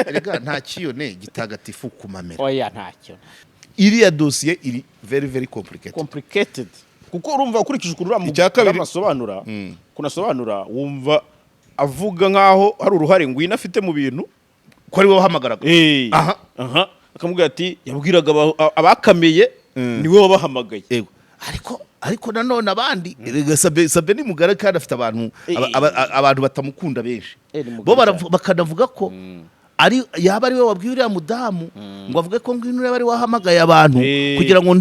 Erega nta kiyone gitagatifu kumamera. Oya, ntacyo. Iriya dosiye iri very very complicated. Complicated, kuko urumva ukurikije ukuntu uriya Icya kabiri- mugabo asobanura, ukuntu asobanura, wumva avuga nkaho hari uruhare Ngwino afite mu bintu. Ko ari wowe wahamagaraga. Aha aha, akamubwira ati yabwiraga abakameye, niwe wabahamagaye. Yego, ariko nanone abandi, erega Sabe ni mugari kandi afite abantu abantu batamukunda benshi. Ni mugari Bo cyane. bakanavuga ko ari yaba ari we wabwiye uriya mudamu ngo avuge ko Ngwino yaba ari we wahamagaye abantu kugira ngo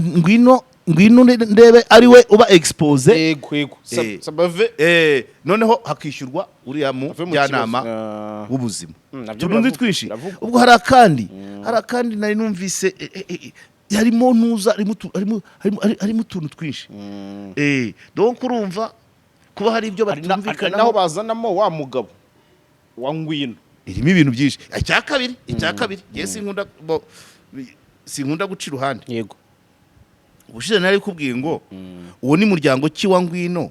Ngwino ndebe ari we uba expose. Yego. Sabave. Noneho hakishyurwa uriya mu Ave mu njyanama kibazo. Ah. w'ubuzima. Nabyo Utundi twinshi. biravugwa. Ubwo hari akandi nari numvise, harimo ntuza, harimo harimo utuntu twinshi. Donc urumva kuba hari ibyo Hari naho batumvikanaho. bazanamo wa mugabo wa Ngwino. Irimo ibintu byinshi. Icya kabiri, ngewe sinkunda guca iruhande. Ubushize nari kubwiye ngo uwo ni muryango ki wa Ngwino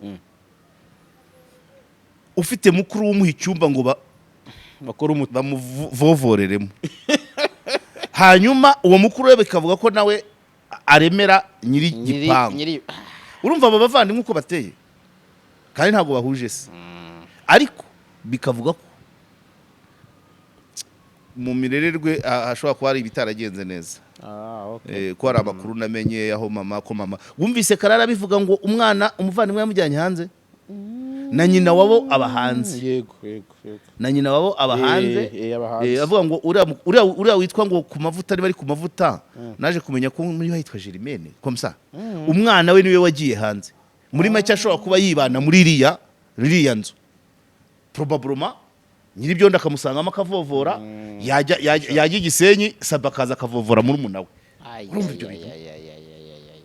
ufite mukuru w'umuha icyumba ngo bakora umuti? Bamuvovoreremo, hanyuma uwo mukuru we bikavuga ko nawe aremera nyiri gipangu. Urumva aba bavandimwe uko bateye, kandi ntabwo bahuje se, ariko bikavuga ko mu mirererwe hashobora kuba hari ibitaragenze neza. Ah, okay. Ko hari amakuru namenye aho mama, ko mama wumvise Karara bivuga ngo umwana umuvandimwe yamujyanye hanze na nyina wabo aba hanze. Yego. Na nyina wabo aba hanze. Aba hanze. Avuga ngo uriya witwa ngo ku mavuta, niba ari ku mavuta, naje kumenya ko muri yitwa Germaine comme ça, umwana we niwe wagiye hanze. Muri make ashobora kuba yibana muri iriya nzu, probablement nyir'ibyondo akamusangamo akavovora, yajya i Gisenyi, Saba akaza akavovora muri we. Ay, Urumva ay, ibyo ay, bintu? ay, ay, ay, ay, ay,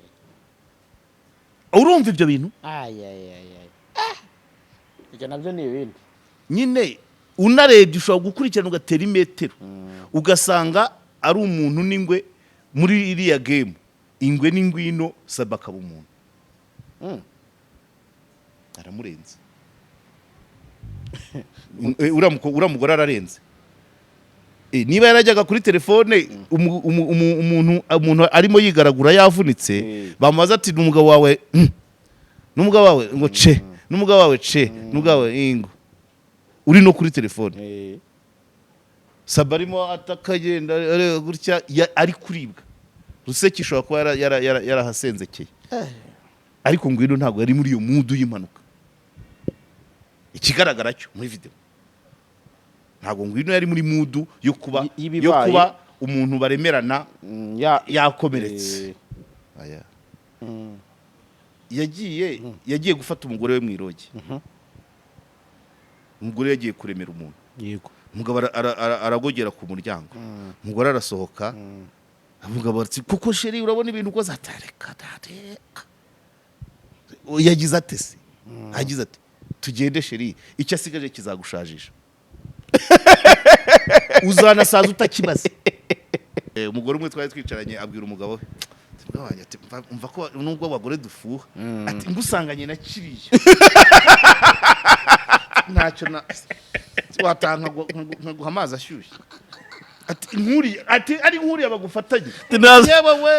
ay. Urumva ibyo bintu? Ay, ay, ay, ay. Ah! Ibyo nabyo ni ibindi. Nyine unarebye ushobora gukurikirana ugatera imetero, ugasanga ari umuntu n'ingwe muri iriya game. Ingwe n'Ingwino, Saba akaba umuntu. Aramurenze. Uriya mugore ararenze. Niba yarajyaga kuri telefone, umuntu arimo yigaragura yavunitse, bamubaza ati: "Ni umugabo wawe?" "N'umugabo wawe?" Ngo ce "N'umugabo wawe?" Ce "N'umugabo wawe?" Ingo uri no kuri telefone. Saba arimo atakagenda areba gutya, ari kuribwa ruseke, ishobora kuba yarahasenzekeye, ariko Ngwino ntabwo yari muri iyo mood y'impanuka. Ikigaragara cyo muri video, ntabwo Ngwino yari muri mood yo kuba y'ibibaye. Yo kuba umuntu baremerana yakomeretse. Aya. Yagiye gufata umugore we mu irogi, umugore yagiye kuremera umuntu. Umugabo aragogera ku muryango, umugore arasohoka. Umugabo ati: "Kuko chéri, urabona ibintu ukoze." Atareka atareka. Yagize ate se? Yagize ati: "Tugende chéri, icyo asigaje kizagushajisha, uzanasaza utakimaze." Umugore umwe twari twicaranye abwira umugabo we ati: "Mugabo wanjye," ati, "umva ko nubwo abagore dufuha," ati, "ngusanganye na kiriya ntacyo na wataha nkaguha amazi ashyushye." Ati: "Nkuriya," ati, "ari nkuriya bagufatanye." Yewe we.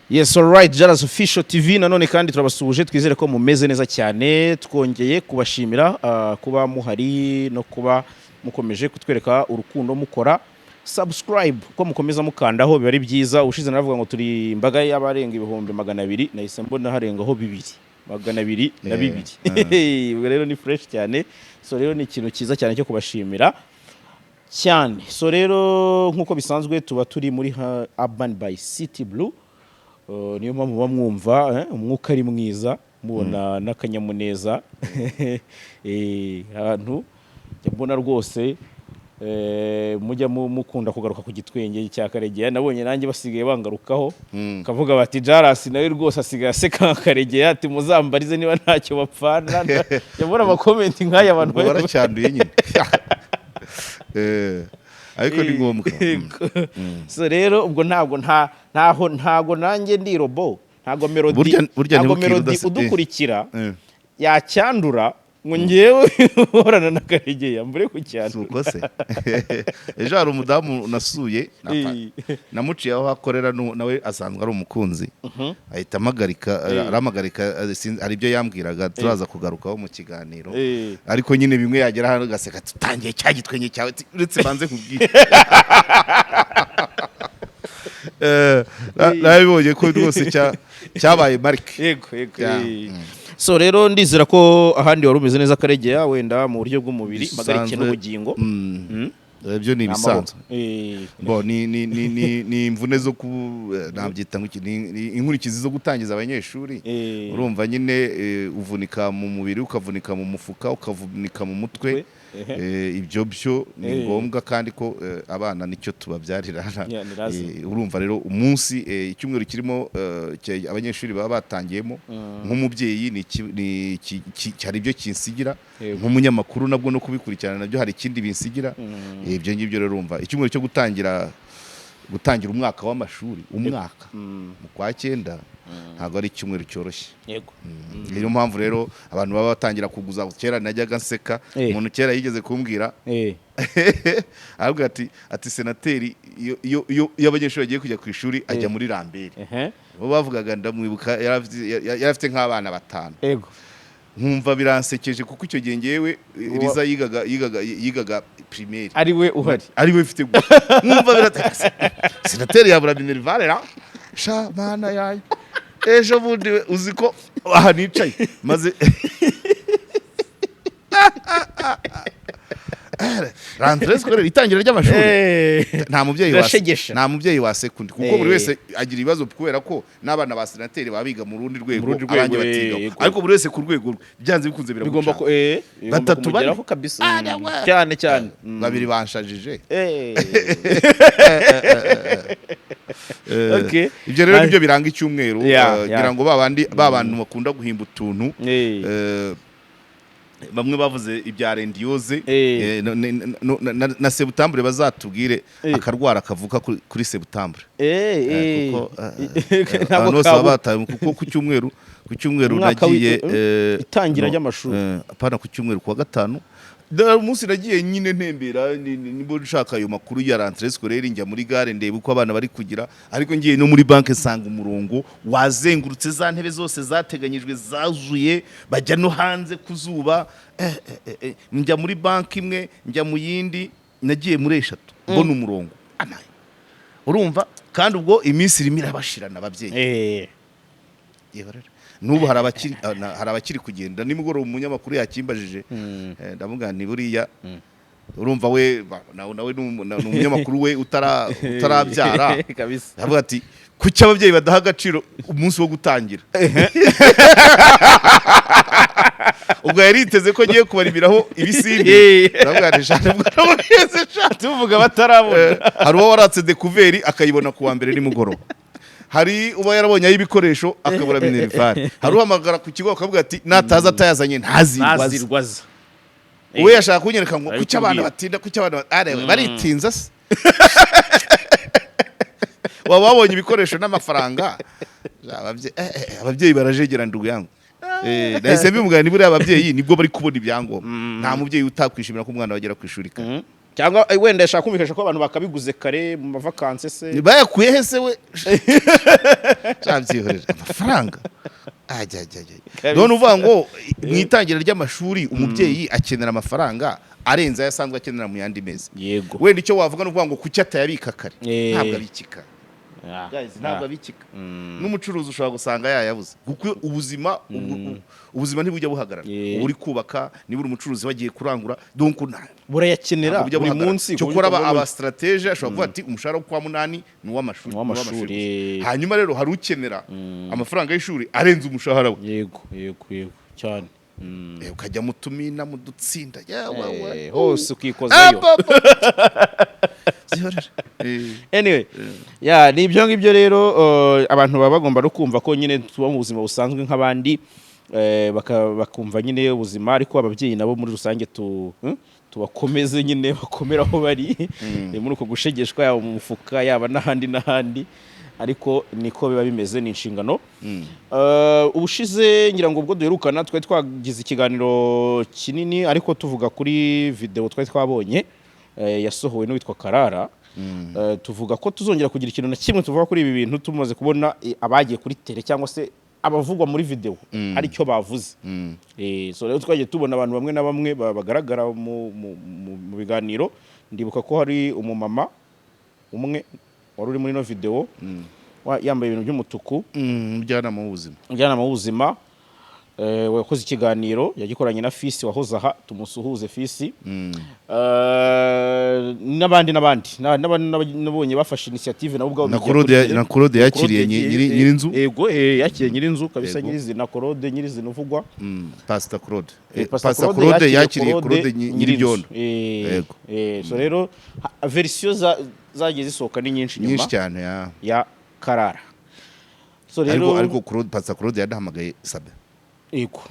Yes, alright, Jaras Official TV nanone kandi turabasuhuje, twizere ko mumeze neza cyane. Twongeye kubashimira kuba muhari no kuba mukomeje kutwereka urukundo mukora subscribe, ko mukomeza mukandaho biba ari byiza. Ubushize naravuga ngo turi imbaga y'abarenga 200,000, nahise mbona harengaho 202,000. Ubwo rero ni fresh cyane. So rero ni ikintu cyiza cyane cyo kubashimira cyane. So rero nk'uko bisanzwe tuba turi muri Urban by City Blue. Niyo mpamvu muba mwumva umwuka ari mwiza, mubona n'akanyamuneza. Ahantu njya mbona rwose mujya mukunda kugaruka ku gitwenge cya Karegeya, nabonye nanjye basigaye bangarukaho, kavuga bati: "Jarasi nawe rwose asigaye aseka nka Karegeya," ati: "Muzambarize niba ntacyo bapfana." Njya mbona ama comment nk'aya abantu Ubwo waracyanduye nyine. Ariko ni ngombwa. So rero ubwo ntabwo nta ntaho ntago nanjye ndi robot, ntago Melody Burya ntago ntibukire Melody udukurikira. udukurikira. Yacyandura ngo ngewe uhorana na Karegeya mbure Si kucyandura. Uko se ejo hari umudamu nasuye, namuciye aho akorera, nawe asanzwe ari umukunzi, ahita amagarika, aramagarika, hari ibyo yambwiraga turaza kugarukaho mu kiganiro. Ariko nyine bimwe yagera hano agaseka, tutangiye cya gitwenge cyawe, uretse banze kubwira. Nabibonye ko rwose cyabaye marike. Yego. So rero ndizera ko ahandi wari umeze neza, Karegeya, wenda mu buryo bw'umubiri, mpagarike Bisanzwe. n'ubugingo. Ibyo ni ibisanzwe. Bo ni imvune zo ku nabyita ngo iki, ni inkurikizi zo gutangiza abanyeshuri. Urumva nyine, uvunika mu mubiri, ukavunika mu mufuka, ukavunika mu mutwe. Ibyo byo ni ngombwa kandi ko abana nicyo tubabyarira. Yeah, ni lazima. Urumva rero umunsi, icyumweru kirimo, abanyeshuri baba batangiyemo, nk'umubyeyi ni hari ibyo kinsigira. Nk'umunyamakuru nabwo no kubikurikirana nabyo hari ikindi binsigira. Ibyo ngibyo rero, urumva icyumweru cyo gutangira umwaka w'amashuri, umwaka mu kwa cyenda, ntabwo ari icyumweru cyoroshye. Niyo mpamvu rero abantu baba batangira kuguza. Kera najyaga nseka. Umuntu kera yigeze kumbwira, aravuga ati senateri iyo abanyeshuri bagiye kujya ku ishuri ajya muri Lambert. Bo bavugaga, ndamwibuka, yari afite nk'abana batanu. Nkumva biransekeje kuko icyo gihe ngewe Liza yigaga primaire. Ari we uhari. Ari we mfite gusa. Nkumva biratse, senateri yabura minerval ra sha mana yayo. Ejo bundi we, uzi ko aha nicaye maze rentrée scolaire, itangira ry'amashuri, nta mubyeyi wase Birashegesha. nta mubyeyi wasekundi, kuko buri wese agira ibibazo, kubera ko n'abana ba senateri baba biga mu rundi rwego, Mu rundi rwego, abanjye batigaho. Ariko buri wese ku rwego rwe, byanze bikunze bigomba biragucanga. ko bigomba Batatu, kumugeraho bane. kabisa. Cyane cyane. Babiri banshajije. Ibyo rero nibyo biranga icyumweru. Ngira ngo babandi ba bantu bakunda guhimba utuntu, bamwe bavuze ibya rendiyoze, na septembre bazatubwire akarwara kavuka kuri septembre. Kuko Ntabwo abantu bose baba kabura. bataye, kuko ku cyumweru Umwaka nagiye itangira no, ry'amashuri. Apana ku cyumweru, kuwa gatanu. Dore umunsi nagiye nyine ntembera, niba nshaka ayo makuru ya rentrée scolaire, njya muri gare ndeba uko abana bari kugira, ariko ngiye no muri banki nsanga umurongo wazengurutse, za ntebe zose zateganyijwe zazuye, bajya no hanze ku zuba. Njya muri banki imwe, njya mu yindi, nagiye muri eshatu mbona umurongo. Amaye. Urumva kandi ubwo iminsi irimo irabashirana ababyeyi. Yewe rero, n'ubu hari abakiri kugenda nimugoroba. Umunyamakuru yakimbajije, ndamubwira nti buriya urumva we nawe ni umunyamakuru we utarabyara. Aravuga ati kuki ababyeyi badaha agaciro umunsi wo gutangira? Ubwo yari yiteze ko agiye kubarimiraho ibisinde. Ndavuga nti sha, nubwo namubwiye sha. Tuvuga batarabona. Hari uba waratse découvert akayibona ku wa mbere nimugoroba, hari uba yarabonye ay'ibikoresho akabura minerval, hari uhamagara ku kigo bakavuga ati nataza atayazanye ntazirwaze. Ntazirwaza. We yashaka kunyereka ngo kuki abana Arabikubwira. batinda, kuki abana areba baritinza se? Waba wabonye ibikoresho n'amafaranga. Ababyeyi barajegera, ndugu yangu. Nahise mbimubwira ni buriya ababyeyi nibwo bari kubona ibyangombwa, nta mubyeyi utakwishimira ko umwana wagera ku ishuri kare. Cyangwa wenda yashaka kumvikanisha ko abantu bakabiguze kare mu mavakansi se. Bayakuye he se we? Shabyihorera amafaranga ajya ajya ajya. Kabisa. None uvuga ngo mu itangira ry'amashuri umubyeyi akenera amafaranga arenze ayo asanzwe akenera mu yandi mezi. Wenda icyo wavuga ni ukuvuga ngo kuki atayabika kare? Ntabwo abikika. Guys, ntabwo abikika. N'umucuruzi ushobora gusanga yayabuze, kuko ubuzima ntibujya buhagarara. Uba uri kubaka, niba uri umucuruzi wagiye kurangura, donc Burayakenera ntabwo bujya buri buhagarara. munsi. Cyo kora aba stratège ashobora kuvuga ati umushahara wo kwa munani ni uw'amashuri. Ni uw'amashuri. Gusa. Hanyuma rero hari ukenera amafaranga y'ishuri arenze umushahara we. Yego, cyane. Ukajya mu tumina, mu dutsinda, yewe we. Hose ukikozayo. Ah, papa. Byihorere. Anyway, ya ni ibyo ngibyo rero, abantu baba bagomba no kumva ko nyine tuba mu buzima busanzwe nk'abandi, bakumva nyine ubuzima, ariko ababyeyi nabo muri rusange tubakomeze nyine, bakomere aho bari. Muri uko gushegeshwa, yaba mu mufuka, yaba n'ahandi n'ahandi. Ariko niko biba bimeze, ni inshingano. Ubushize ngira ngo ubwo duherukana twari twagize ikiganiro kinini, ariko tuvuga kuri video twari twabonye yasohowe n'uwitwa Karara. Tuvuga ko tuzongera kugira ikintu na kimwe tuvuga kuri ibi bintu tumaze kubona abagiye kuri terrain cyangwa se abavugwa muri video ari cyo bavuze. So rero twagiye tubona abantu bamwe na bamwe bagaragara mu biganiro. Ndibuka ko hari umumama umwe wari uri muri ino video yambaye ibintu by'umutuku. Umujyanama w'ubuzima. Umujyanama w'ubuzima wakoze ikiganiro yagikoranye na Fisi wahoze aha, tumusuhuze Fisi. N'abandi n'abandi nabonye bafashe initiative nabo ubwabo Na bigira Claude kuri terrain. Na Claude yakiriye Claude nyirinzu. Yego, yakiriye nyirinzu kabisa. Nyirizina Claude, nyirizina uvugwa. Pastor Claude. Pastor Pastor Claude yakiriye Claude nyiribyondo. Yego. So rero version zagiye zisohoka ni nyinshi nyuma Nyinshi cyane ya. ya Karara. So Ariko rero ariko Claude, Pastor Claude yadahamagaye Sabe. Yego.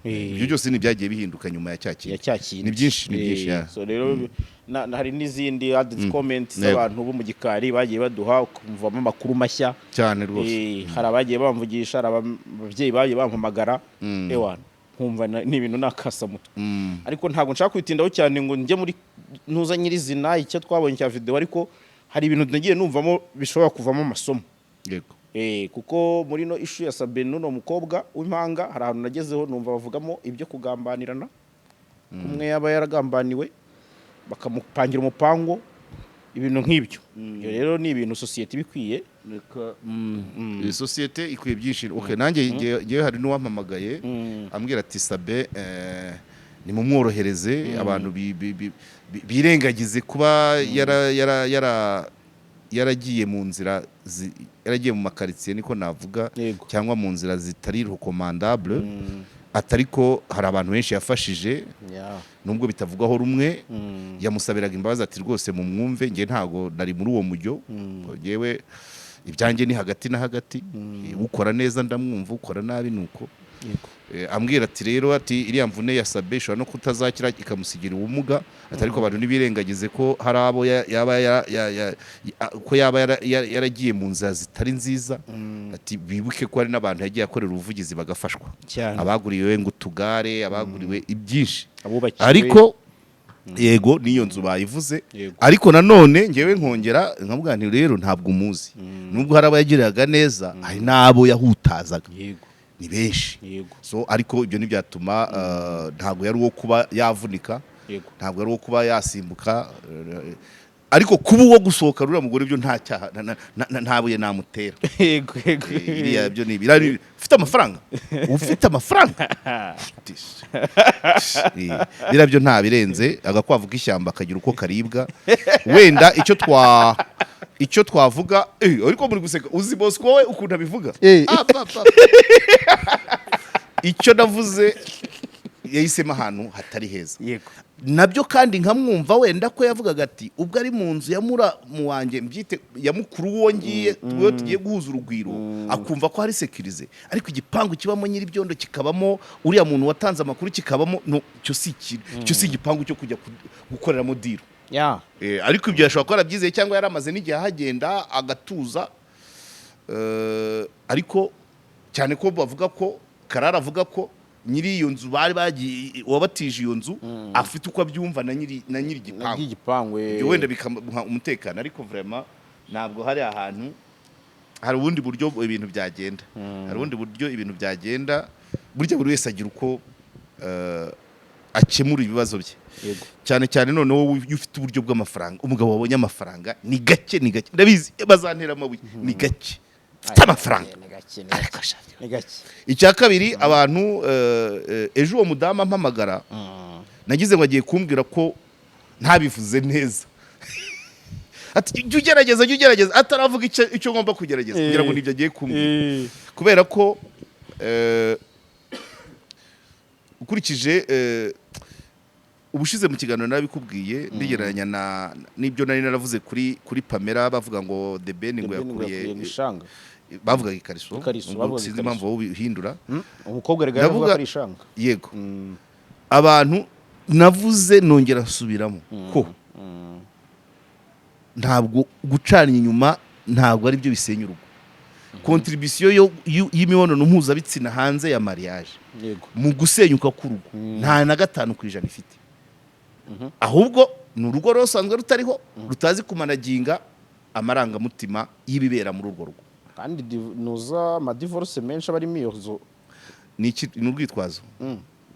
Ibyo byose ni ibyagiye bihinduka nyuma ya cya Ya kintu. Cya kintu. Ni byinshi, ni byinshi, ya. So rero hari n'izindi added comments z'abantu bo mu gikari bagiye baduha, ukumvamo amakuru mashya. Cyane rwose. Hari abagiye bamvugisha, hari ababyeyi bagiye bampamagara, ewana nkumva ni ibintu nakasamutwe. Ariko ntabwo nshaka kwitindaho cyane ngo njye muri ntuza nyirizina icyo twabonye cya video, ariko hari ibintu nagiye numvamo bishobora kuvamo amasomo. Kuko muri no issue ya Sabine n'uno mukobwa w'impanga, hari ahantu nagezeho numva bavugamo ibyo kugambanirana, umwe yaba yaragambaniwe bakamupangira umupango, ibintu nk'ibyo. Ibyo rero ni ibintu sosiyete iba ikwiye. Iyi sosiyete ikwiye byinshi. Okay, nanjye ngewe hari n'uwampamagaye ambwira ati: "Sabe nimumworohereze, abantu birengagize kuba yara yara yara yaragiye mu nzira yaragiye mu makaritsiye," niko navuga, cyangwa mu nzira zitari recommandable, atari ko hari abantu benshi yafashije nubwo bitavugwaho rumwe. Yamusabiraga imbabazi ati: "Rwose mumwumve, njye ntago nari muri uwo mujyo, ngewe ibyanjye ni hagati na hagati. Ukora neza ndamwumva, ukora nabi nuko." Ambwira ati rero, ati iriya mvune ya Sabe ishobora no kutazakira ikamusigira ubumuga, ati ariko abantu ntibirengagize ko hari abo yaba ko yaba yaragiye mu nzira zitari nziza, ati bibuke ko hari n'abantu yagiye akorera ubuvugizi bagafashwa, abaguriwe ngo utugare, abaguriwe ibyinshi. Abubakiwe. Ariko yego, n'iyo nzu bayivuze. Ariko nanone ngewe nkongera nkavuga nti rero ntabwo umuzi, nubwo hari abo yagiriraga neza, hari n'abo yahutazaga. Ni benshi. So ariko ibyo ntibyatuma ntabwo yari uwo kuba yavunika, ntabwo ari uwo kuba yasimbuka, ariko kuba uwo gusohoka ruriya mugore byo nta cyaha, nta buye namutera. yego yego Iriya byo ni ufite amafaranga, ufite amafaranga. Biriya byo nta birenze, agakwavu k'ishyamba kagira uko karibwa. Wenda icyo twavuga, ariko muri guseka, uzi Bosco wowe ukuntu abivuga. Ah, pa, pa. Icyo navuze, yahisemo ahantu hatari heza. Nabyo kandi nkamwumva wenda ko yavugaga ati ubwo ari mu nzu ya muramu wanjye, mbyite ya mukuru uwo ngiye, uwo tugiye guhuza urugwiro, akumva ko hari sécurisé. Ariko igipangu kibamo nyir'ibyondo, kikabamo uriya muntu watanze amakuru, kikabamo no, cyo si ikintu, cyo si igipangu cyo kujya gukoreramo deal. Ariko ibyo yashobora kuba yarabyizeye cyangwa yaramaze n'igihe ahagenda agatuza. Ariko cyane ko bavuga ko Karara avuga ko nyiri iyo nzu bari bagiye, uwabatije iyo nzu afite uko abyumva na nyiri igipangu. Igipangu. Ibyo wenda bikamuha umutekano, ariko vraiment ntabwo hari ahantu, hari ubundi buryo ibintu byagenda, hari ubundi buryo ibintu byagenda. Burya buri wese agira uko akemura ibibazo bye. Cyane cyane noneho wowe iyo ufite uburyo bw'amafaranga, umugabo wabonye amafaranga ni gake, ni gake, ndabizi bazantera amabuye, ni gake ufite amafaranga. Ni gake, ni gake, ni gake. Icya kabiri, abantu ejo uwo mudamu ampamagara, nagize ngo agiye kumbwira ko ntabivuze neza, ati jya ugerageza, jya ugerageza, ataravuga icyo ngomba kugerageza kugira ngo nibyo agiye kumbwira, kubera ko ukurikije ubushize mu kiganiro narabikubwiye, ndigereranya na n'ibyo nari naravuze kuri Pamela, bavuga ngo The Ben ngo The Ben ngo yakuriye yakuriye mu ishanga. Bavugaga ikariso. Ikariso, Ubwo bavugaga sinzi ikariso. impamvu wowe ubihindura. Umukobwa rega yaravuga ko ari ishanga. Yego, abantu navuze nongera nsubiramo ko ntabwo gucana inyuma Ntabwo ari byo bisenya urugo. Contribution y'imibonano mpuzabitsina hanze ya mariage mu gusenyuka k'urugo nta na 5% ifite. Ahubwo ni urugo rusanzwe rutariho, rutazi kumanaginga amarangamutima y'ibibera muri urwo rugo. Kandi nuza amadivorce menshi aba arimo iyo zo. Ni urwitwazo.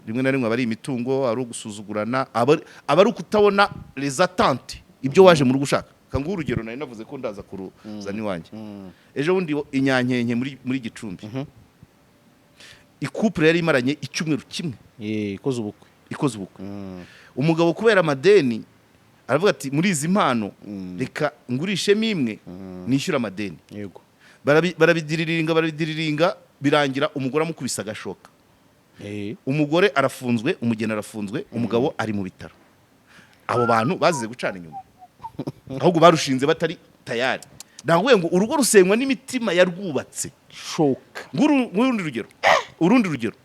Rimwe na rimwe aba ari imitungo, ari ugusuzugurana, aba ari ukutabona les attentes, ibyo waje mu rugo ushaka. Kanguhe urugero, nari navuze ko ndaza kuruzana iwanjye. Ejo bundi i Nyankenke muri Gicumbi, icouple yari imaranye icyumweru kimwe ikoze ubukwe. Ikoze ubukwe. Umugabo kubera amadeni aravuga ati: "Muri izi mpano reka ngurishemo imwe nishyure amadeni." Barabidiriringa, barabidiriringa, birangira umugore amukubise agashoka. Umugore arafunzwe, umugeni arafunzwe, umugabo ari mu bitaro. Abo bantu bazize gucana inyuma, ahubwo barushinze batari tayari. Ntabwo ngo urugo rusenywa n'imitima yarwubatse. Shoka. Ngurundi rugero, urundi rugero,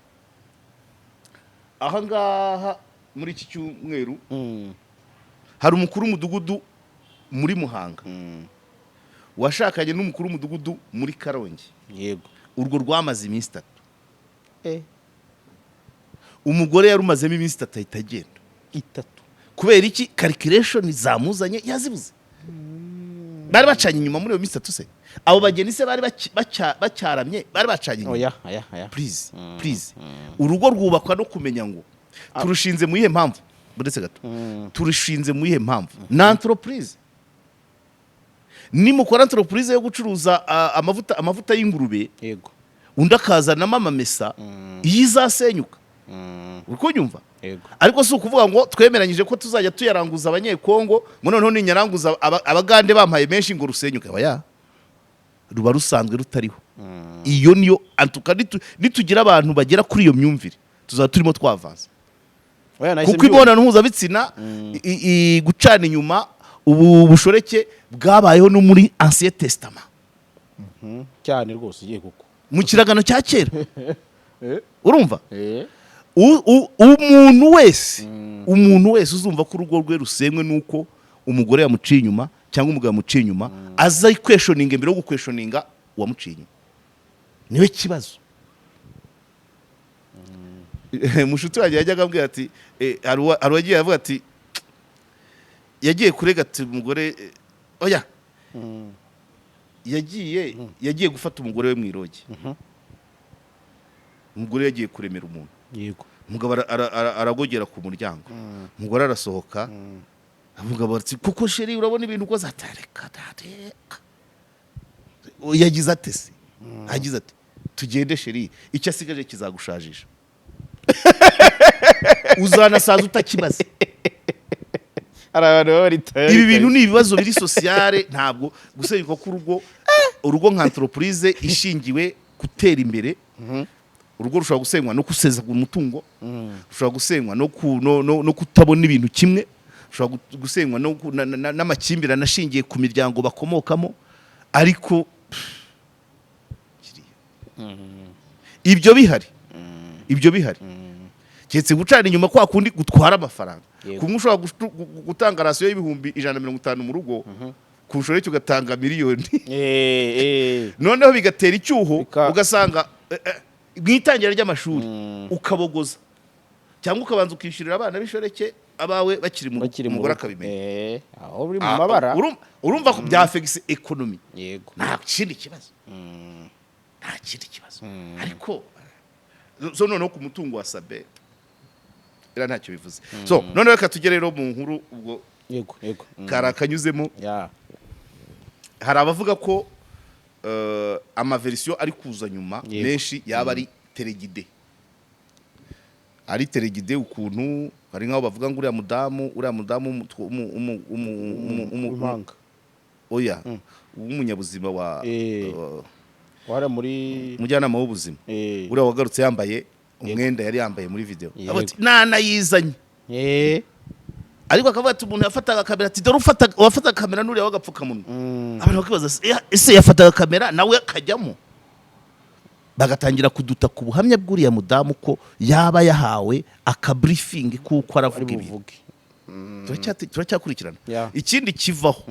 aha ngaha muri iki cyumweru hari umukuru w'umudugudu muri Muhanga washakanye n'umukuru w'umudugudu muri Karongi. Urwo rwamaze iminsi 3. Umugore yarumazemo iminsi 3 ahita agenda. Itatu? Kubera iki? Calculation zamuzanye yazibuze. Bari bacanye inyuma muri iyo minsi 3 se? Abo bageni se bari bacyaramye, bari bacanye inyuma? Oya, oya, oya. Please, please, urugo rwubakwa no kumenya ngo turushinze mu iyihe mpamvu. Buretse gato. Turushinze mu iyihe mpamvu? Ni entreprise. Nimukora entreprise yo gucuruza amavuta y'ingurube, undi akazanamo amamesa, iyo izasenyuka, uri kunyumva? Yego. Ariko si ukuvuga ngo twemeranyije ko tuzajya tuyaranguza Abanyekongo, ngo noneho ninyaranguza Abagande bampaye menshi ngo rusenyuke. Oya, ruba rusanzwe rutariho. Iyo niyo antuka nitugira abantu bagera kuri iyo myumvire, tuzaba turimo twavanza. Oya, nahise Kuko mbyumva. imibonano mpuzabitsina, gucana inyuma, ubu bushoreke bwabayeho no muri Ancien Testament. Cyane rwose, igiye kuko Mu kiragano cya kera, urumva? Eh. Umuntu wese uzumva ko urugo rwe rusenywe nuko umugore yamuciye inyuma cyangwa umugabo yamuciye inyuma, aza questioninga mbere yo guquestioninga uwamuciye inyuma, niwe kibazo. Mushuti wanjye yajyaga ambwira ati hari uwagiye avuga ati yagiye kurega, ati umugore oya, yagiye gufata umugore we mu iroge. Umugore yagiye kuremera umuntu. Umugabo aragogera ku muryango, umugore arasohoka. Umugabo ati: "Kuko chéri, urabona ibintu ukoze." Atareka reka, yagize ate se? Agize ati: "Tugende chéri, icyo asigaje kizagushajisha, uzanasaza utakimaze." Hari abantu baba bari tayari. Ibi bintu ni ibibazo biri sociale. Ntabwo gusenyuka k'urugo, urugo nka entreprise ishingiwe gutera imbere, urugo rushobora gusenywa no gusesagura umutungo, rushobora gusenywa no, ku, no, no, no kutabona ibintu kimwe, rushobora gusenywa no, n'amakimbirane ashingiye ku miryango bakomokamo. Ariko pff, kiriya. Ibyo bihari, ibyo bihari, keretse gucana inyuma kwa kundi gutwara amafaranga. Kumwe ushobora gutanga ration y'ibihumbi 150 mu rugo, ku nshoreke ugatanga miliyoni, noneho bigatera icyuho. Ugasanga mu itangira ry'amashuri ukabogoza, cyangwa ukabanza ukishyurira abana b'inshoreke abawe bakiri mu rugo, Bakiri mu umugore rugo. akabimenya. Aho uri mu mabara. Urumva ko byafegise économie. Nta kindi kibazo, nta kindi kibazo. Ariko so noneho ku mutungo wa Sabe era ntacyo bivuze. So noneho reka tujye rero mu nkuru ubwo. yego yego Kari akanyuzemo. Hari abavuga ko amaversion ari kuza nyuma menshi yaba ari téléguidé, ari téléguidé ukuntu. Hari nk'aho bavuga ngo uriya mudamu Impanga. Oya, w'umunyabuzima wa Wara muri umujyanama w'ubuzima, uriya wagarutse yambaye umwenda yari yambaye muri video. Avuga ati nanayizanye. Ariko akavuga ati umuntu yafataga kamera, ati dore ufata, wafataga kamera n'uriya w'agapfukamunwa. Abantu bakibaza ese yafataga kamera nawe akajyamo? Bagatangira kuduta ku buhamya bw'uriya mudamu ko yaba yahawe akabriefing kuko ari aravuga ibintu buvuge. Turacyakurikirana. Ikindi kivaho,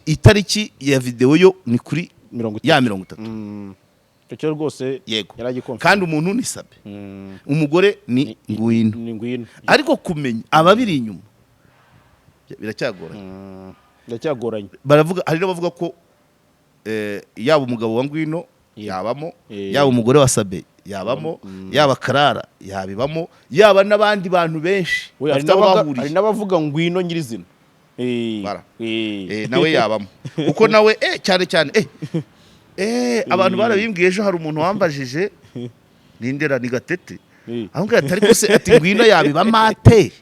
itariki ya videwo yo ni kuri 30. Ya 30. Icyo cyo rwose Yego. yaragikonfirma. Kandi umuntu ni Sabe, umugore ni Ngwino. Ni Ngwino. Ariko kumenya ababiri inyuma biracyagoranye. Biracyagoranye. Baravuga, hari n'abavuga ko yaba umugabo wa Ngwino yabamo, yaba umugore wa Sabe yabamo, yaba Karara yabibamo, yaba n'abandi bantu benshi We, hari bafite aho n'abavuga, hari bahuriye. n'abavuga Ngwino nyirizina. Bara. Nawe yabamo, kuko nawe cyane cyane abantu barabimbwiye ejo. Hari umuntu wambajije, nindera ni Gatete, aho ngaho atari ko se, ati Ngwino yabibamo ate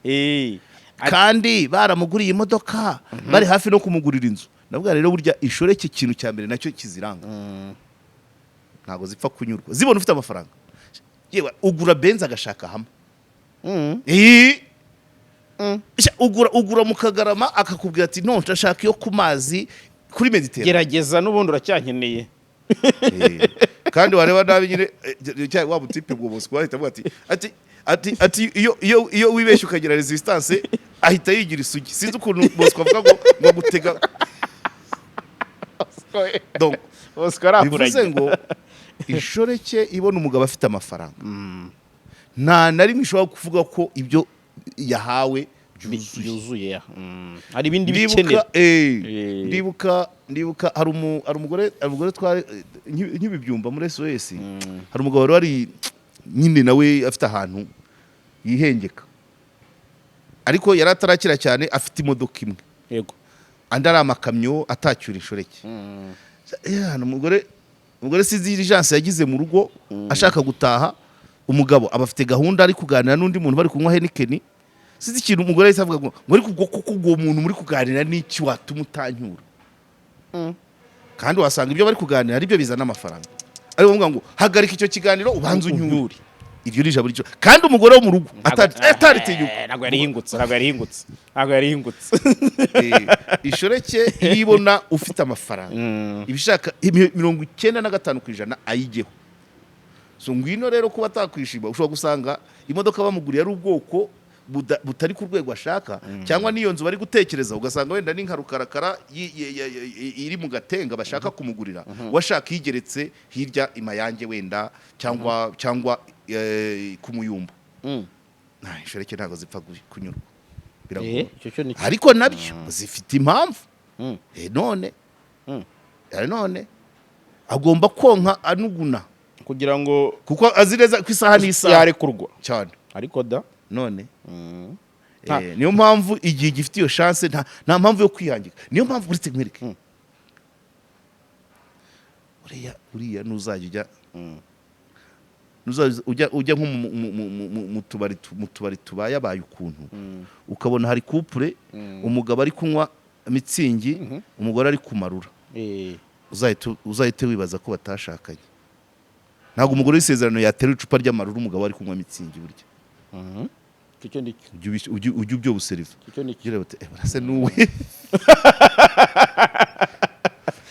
kandi baramuguriye imodoka, bari hafi no kumugurira inzu? Ndavuga rero, burya inshoreke ikintu cya mbere nacyo kiziranga, ntabwo zipfa kunyurwa zibona ufite amafaranga. Yewe, ugura Benz agashaka hamwe. Sha, ugura mu Kagarama akakubwira ati: "No, ndashaka iyo ku mazi kuri Mediterane." Gerageza, n'ubundi uracyankeneye. Kandi wareba nabi nyine, wa mutipe ngo Bosco ahita avuga ati iyo wibeshye ukagira resistance ahita yigira isugi. Sinzi ukuntu Bosco avuga ngo gutega. Donc Bosco arakuranye. bivuze ngo inshoreke ibona umugabo afite amafaranga, nta na rimwe ishobora kuvuga ko ibyo yahawe byuzuye. Byuzuye ya. Hari ibindi Ndibuka bikenera. Ndibuka hari umugore twari nkibibyumva muri SOS. Hari umugabo wari wari nyine nawe afite ahantu yihengeka, ariko yari atarakira cyane, afite imodoka imwe, andi ari amakamyo atacyura inshoreke. Hano umugore sinzi urgence yagize mu rugo, ashaka gutaha, umugabo aba afite gahunda, ari kuganira n'undi muntu, bari kunywa Heineken. Sinzi ikintu umugore yahise avuga ngo ariko ubwo koko uwo muntu muri kuganira n'iki watuma utanyura? Kandi wasanga ibyo bari kuganira ari byo bizana amafaranga. Ariko bavuga ngo: "Hagarika icyo kiganiro, ubanze unyure." Iryo ni ijambo ricyo. Kandi umugore wo mu rugo ataritinyuka. Ntabwo yarihingutse, ntabwo yarihingutse, ntabwo yarihingutse. Inshoreke iyo ibona ufite amafaranga, ibishaka 95% ayijyeho. So Ngwino rero kuba atakwishima, ushobora gusanga imodoka bamuguriye ari ubwoko butari ku rwego ashaka, cyangwa n'iyo nzu bari gutekereza ugasanga wenda ni nka rukarakara iri mu Gatenga bashaka kumugurira, washaka igeretse hirya imayange wenda, cyangwa ku Muyumbu. Nta inshoreke ntabwo zipfa kunyurwa, biragora. Icyo cyo ni cyo. Ariko nabyo zifite impamvu. None none agomba konka anuguna kugira ngo kuko azi neza ko isaha n'isaha yarekurwa. Cyane. Ariko da None niyo mpamvu igihe gifite iyo chance, nta mpamvu yo kwihangika. Niyo mpamvu uretse nkwereke, uriya nuzajya ujya nko mu tubari tubayabaye ukuntu, ukabona hari couple, umugabo ari kunywa Mützig, umugore ari kumarura, uzahite wibaza ko batashakanye. Ntabwo umugore w'isezerano yatera icupa ry'amarura umugabo ari kunywa Mützig burya. Icyo cyo ni cyo. Ujye ubyo buseriva. Icyo cyo ni cyo. Ugira uti: "Eh, barasa n'uwe."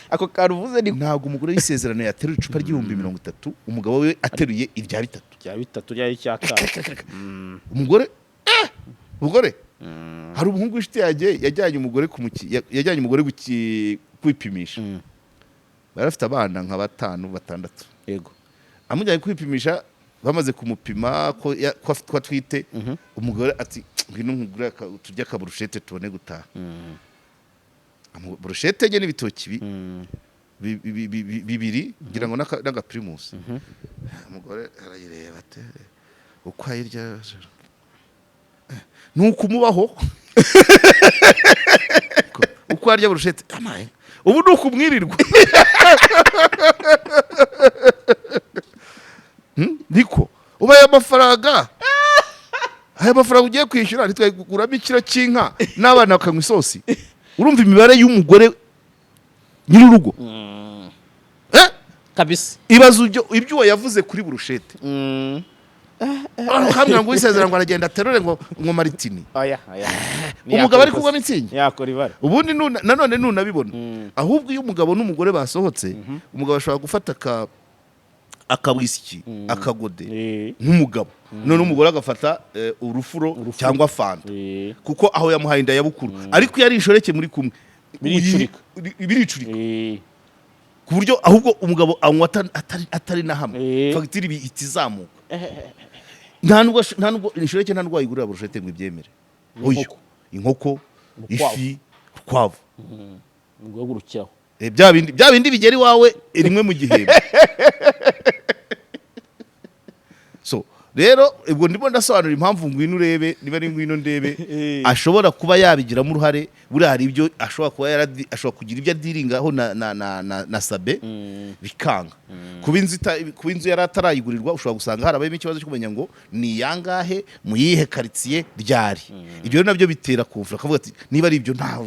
Ako kantu uvuze ni Ntabwo umugore w'isezerano yaterura icupa ry'ibihumbi 30, umugabo we ateruye irya bitatu. Rya bitatu, ryari icyatanu. Umugore, hari umuhungu w'inshuti yanjye yajyanye umugore yajyanye umugore kwipimisha. Bari bafite abana nka batanu, batandatu. Amujyanye kwipimisha, bamaze kumupima ko atwite, umugore ati: "Ngwino nkugure turye akaburushete tubone gutaha." Burushete enye n'ibitoki bibiri, ngira ngo n'agaprimus. Umugore arayireba ati: "Uko ayirya ni ukumubaho, uko arya burushete amaye ubu ni ukumwirirwa." Niko uba aya mafaranga ugiye kwishyura ntitwaguramo ikiro cy'inka n'abana bakanywa isosi? Urumva imibare y'umugore nyir'urugo? Kabisa. Ibaze ibyo uwo yavuze kuri burushete. Ukambwira ngo uwisezera ngo aragenda aterure ngo Martini, Oya, oya. umugabo ari kunywa Mützig. Yakora ibara. Ubundi nanone nunabibona, ahubwo iyo umugabo n'umugore basohotse, umugabo ashobora gufata aka Akawisiki, akagode nk'umugabo, none umugore agafata urufuro cyangwa fanta, kuko aho yamuhaye inda ya bukuru. Ariko iyo ari inshoreke muri kumwe, Biricurika. Biricurika ku buryo ahubwo umugabo anywa atari na hamwe, fagitire ihita izamuka. Nta nubwo inshoreke, nta nubwo wayigurira burushete ngo ibyemere. Oya. Inkoko. Inkoko, Urukwavu. ifi, urukwavu. Guhagurukiraho. Bya bindi bigera iwawe rimwe mu gihembwe. So rero ubwo ndimo ndasobanura impamvu Ngwino Urebe, niba ari Ngwino Ndebe, ashobora kuba yabigiramo uruhare. Buriya hari ibyo ashobora kuba ashobora kugira ibyo adiringaho na Sabe bikanga. Kuba inzu yari atarayigurirwa, ushobora gusanga harabayemo ikibazo cyo kumenya ngo ni iyangahe, mu yihe karitsiye, ryari. Ibyo rero nabyo bitera kuvura, akavuga ati niba ari ibyo, nta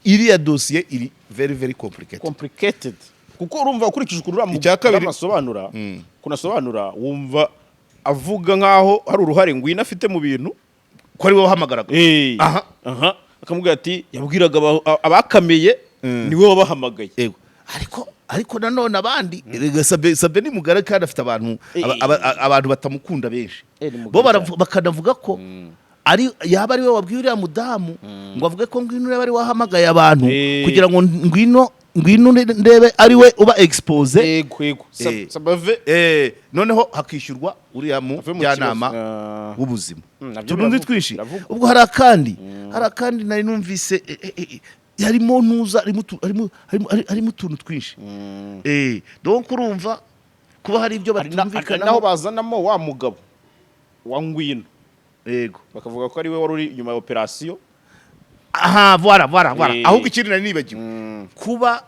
iriya dosiye iri very very complicated. Complicated, kuko urumva ukurikije ukuntu uriya Icya kabiri- mugabo asobanura, ukuntu asobanura, wumva avuga nkaho hari uruhare Ngwino afite mu bintu. Ko ari we wahamagaraga. Aha. Aha, akamubwira ati yabwiraga abakameye, niwe wabahamagaye. Yego, ariko nanone abandi, erega Sabe ni mugari kandi afite abantu abantu batamukunda benshi. Ni mugari Bo bakanavuga ko ari yaba ari we wabwiye uriya mudamu ngo avuge ko Ngwino Urebe ari we wahamagaye abantu, kugira ngo Ngwino Ndebe ari we uba expose. Yego. Sabave. Noneho hakishyurwa uriya mu Ave mu njyanama kibazo. Ah. w'ubuzima. Nabyo Utuntu twinshi. biravugwa. Ubwo hari akandi nari numvise, harimo ntuza, harimo utuntu twinshi. Donc urumva kuba hari ibyo Hari naho batumvikanaho. bazanamo wa mugabo wa Ngwino, bakavuga ko ari we wari uri inyuma ya operasiyo. Aha, voilà. Ahubwo ikindi nari nibagiwe, kuba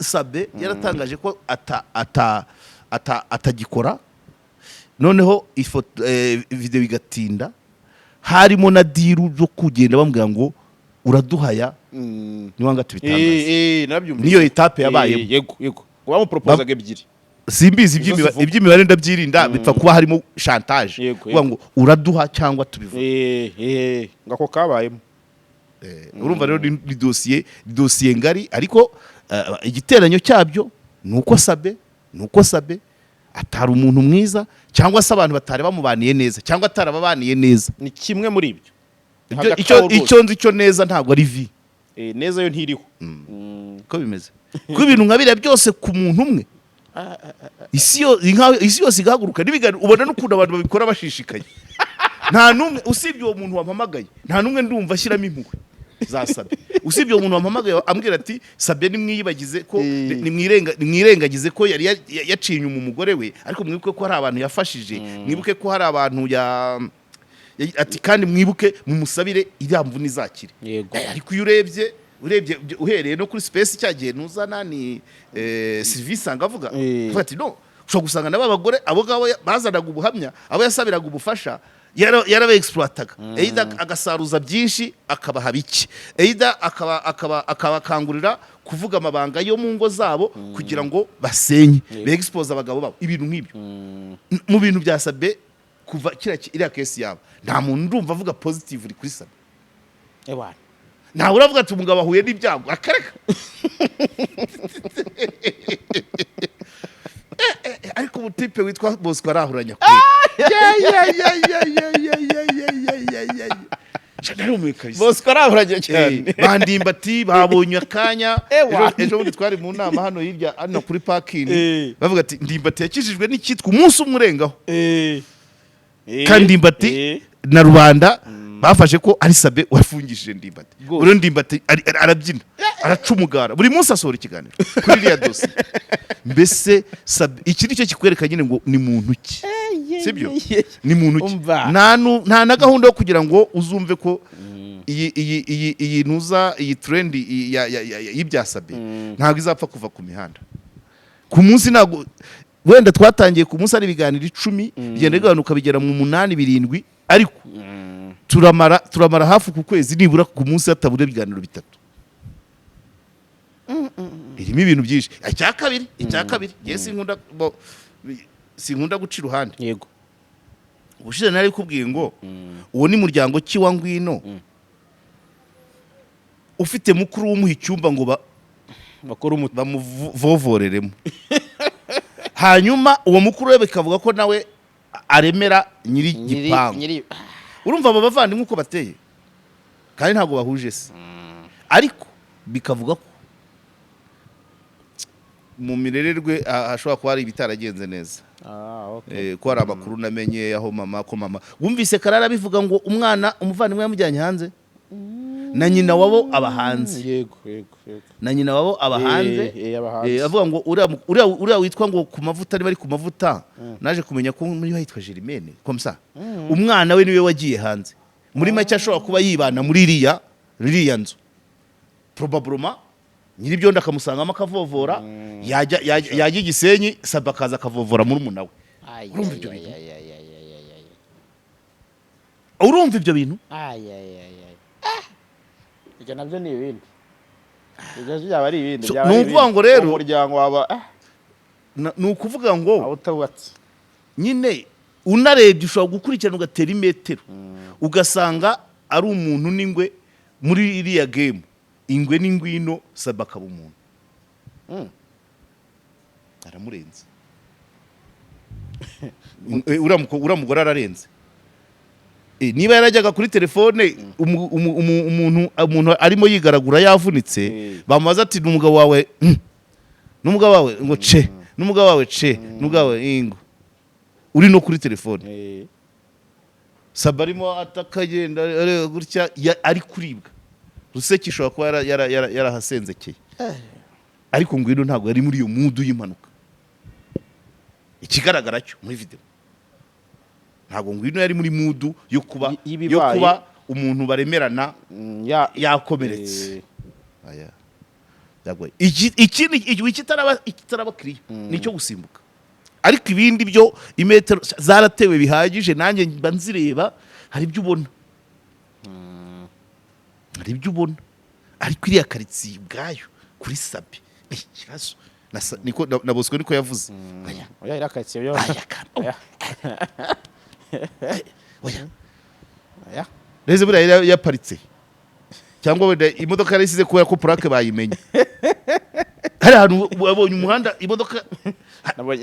Sabe yaratangaje ko ata ata ata atagikora, noneho ifoto, video igatinda, harimo na deal zo kugenda bambwira ngo uraduhaya niwanga tubitangaze. Nabyumvise. Niyo étape yabayemo. Yego, bamupropozaga ebyiri. Simbizi. Izo zivugwa. Iby'imibare ndabyirinda, bipfa kuba harimo chantage, kuvuga ngo uraduha cyangwa tubivuge. Ngo ako kabayemo. Urumva rero ni dosiye ngari, ariko igiteranyo cyabyo ni uko Sabe atari umuntu mwiza, cyangwa se abantu batari bamubaniye neza, cyangwa atarababaniye neza. Ni kimwe muri ibyo. Hagati aho rwose. Icyo nzi cyo neza, ntabwo ari vi. Neza yo ntiriho. Ko bimeze, kuko ibintu nka biriya byose ku muntu umwe, isi yose igahaguruka n'ibiganiro, ubona n'ukuntu abantu babikora bashishikaye. Nta n'umwe usibye uwo muntu wampamagaye, nta n'umwe ndumva ashyiramo impuhwe za Sabe, usibye uwo muntu wampamagaye ambwira ati Sabe nimwiyibagize ko nimwirengagize ko yari yaciye inyuma umugore we, ariko mwibuke ko hari abantu yafashije, mwibuke ko hari abantu ati kandi mwibuke mumusabire iriya mvune izakire. Ariko iyo urebye uhereye no kuri space cya gihe ntuzana ni serivisi avuga, avuga ati no ushobora gusanga nabo abagore abo ngabo bazanaga ubuhamya, abo yasabiraga ubufasha yaraba exploitaga, either agasaruza byinshi akabaha bike, either akaba akabakangurira kuvuga amabanga yo mu ngo zabo kugira ngo basenye, be expose abagabo babo, ibintu nk'ibyo. Mu bintu bya Sabe, kuva kiriya iriya case yabo, nta muntu ndumva avuga positive kuri Sabe. Ewana. Ntawe uravuga ati umugabo ahuye n'ibyago, akareka. Ariko umutipe witwa Bosco arahuranya kwe. Ya. Narumiwe kabisa. Bosco arahuranye cyane. Bandimbati babonye akanya. Ewa. Ejo bundi twari mu nama hano hirya hano kuri parking, bavuga ati Ndimbati yakijijwe n'icyitwa umunsi umwe urengaho, kandi Ndimbati na rubanda bafashe ko ari Sabe wafungishije Ndimbati. Rwose. Rero Ndimbati arabyina, araca umugara, buri munsi asohora ikiganiro kuri iriya dosiye. Mbese Sabe, iki ni cyo kikwereka nyine ngo ni muntu ki, sibyo? Ni muntu ki? Umva. Nta na gahunda yo kugira ngo uzumve ko iyi ntuza, iyi trend y'ibya Sabe ntabwo izapfa kuva ku mihanda ku munsi. Ntabwo wenda twatangiye ku munsi ari ibiganiro 10, bigenda bigabanuka bigera mu munani, birindwi, ariko turamara hafi ku kwezi nibura ku munsi hatabura ibiganiro bitatu. Irimo ibintu byinshi. Icya kabiri, njye sinkunda guca iruhande. Ubushize nari kubwiye ngo uwo ni muryango ki wa Ngwino ufite mukuru wumuha icyumba ngo Bakora umuti. Bamuvovoreremo. Hanyuma uwo mukuru we bikavuga ko nawe aremera nyiri gipangu. Nyiri. Urumva aba bavandimwe uko bateye, kandi ntabwo bahuje se, ariko bikavuga ko mu mirererwe hashobora kuba hari ibitaragenze neza. Ah, okay. Ko hari amakuru namenye aho mama, ko mama wumvise Karara bivuga ngo umwana umuvandimwe yamujyanye hanze na nyina wabo aba hanze. yego yego yego Na nyina wabo aba hanze. Aba hanze. Avuga ngo uriya witwa ngo ku mavuta, niba ari ku mavuta, naje kumenya ko muri we yitwa Germaine comme ça, umwana we niwe wagiye hanze. Muri make ashobora kuba yibana muri iriya nzu, probablement nyiribyondo akamusangamo akavovora, yajya i Gisenyi, Saba akaza akavovora muri we. Ay, Urumva ay, ibyo ay, bintu? ay, ay, ay, ay, ay, ay. Urumva ibyo bintu? Ay, ay, ay, ay. Ah! Ibyo nabyo ni ibindi, ibyo byaba ari ibindi. So, Byaba ni ari ukuvuga ibindi. ngo rero- Umuryango waba Ni ukuvuga ngo waba utawubatse. Nyine unarebye ushobora gukurikirana ugatera imetero, ugasanga ari umuntu n'ingwe muri iriya game, ingwe n'ingwino, Saba akaba umuntu. Aramurenze. Uriya mugore ararenze. Niba yarajyaga kuri telefone, umuntu arimo yigaragura yavunitse, bamubaza ati: "Ni umugabo wawe?" N'umugabo wawe ngo ce, n'umugabo wawe ce, n'umugabo wawe ingo uri no kuri telefone. Saba arimo atakagenda areba gutya, ari kuribwa ruseke, ishobora kuba yarahasenzekeye, ariko Ngwino ntabwo yari muri iyo mood y'impanuka. Ikigaragara cyo muri video, ntabwo Ngwino yari muri mood yo kuba y'ibibaye. Yo kuba umuntu baremerana yakomeretse. Aya. Byagoye. Ikindi ikitaraba kiriya ni icyo gusimbuka, ariko ibindi byo imetero zaratewe bihagije, nanjye mba nzireba, hari ibyo ubona, hari ibyo ubona, ariko iriya karitsiye ubwayo kuri Sabe ni ikibazo. Niko na Bosco niko yavuze. Aya. Oya, iriya karitsiye yo. Aya Oya. Oya. Oya. Reze buriya yari yaparitse, cyangwa wenda imodoka yarisize kubera ko plaque bayimenye. Hari ahantu wabonye umuhanda imodoka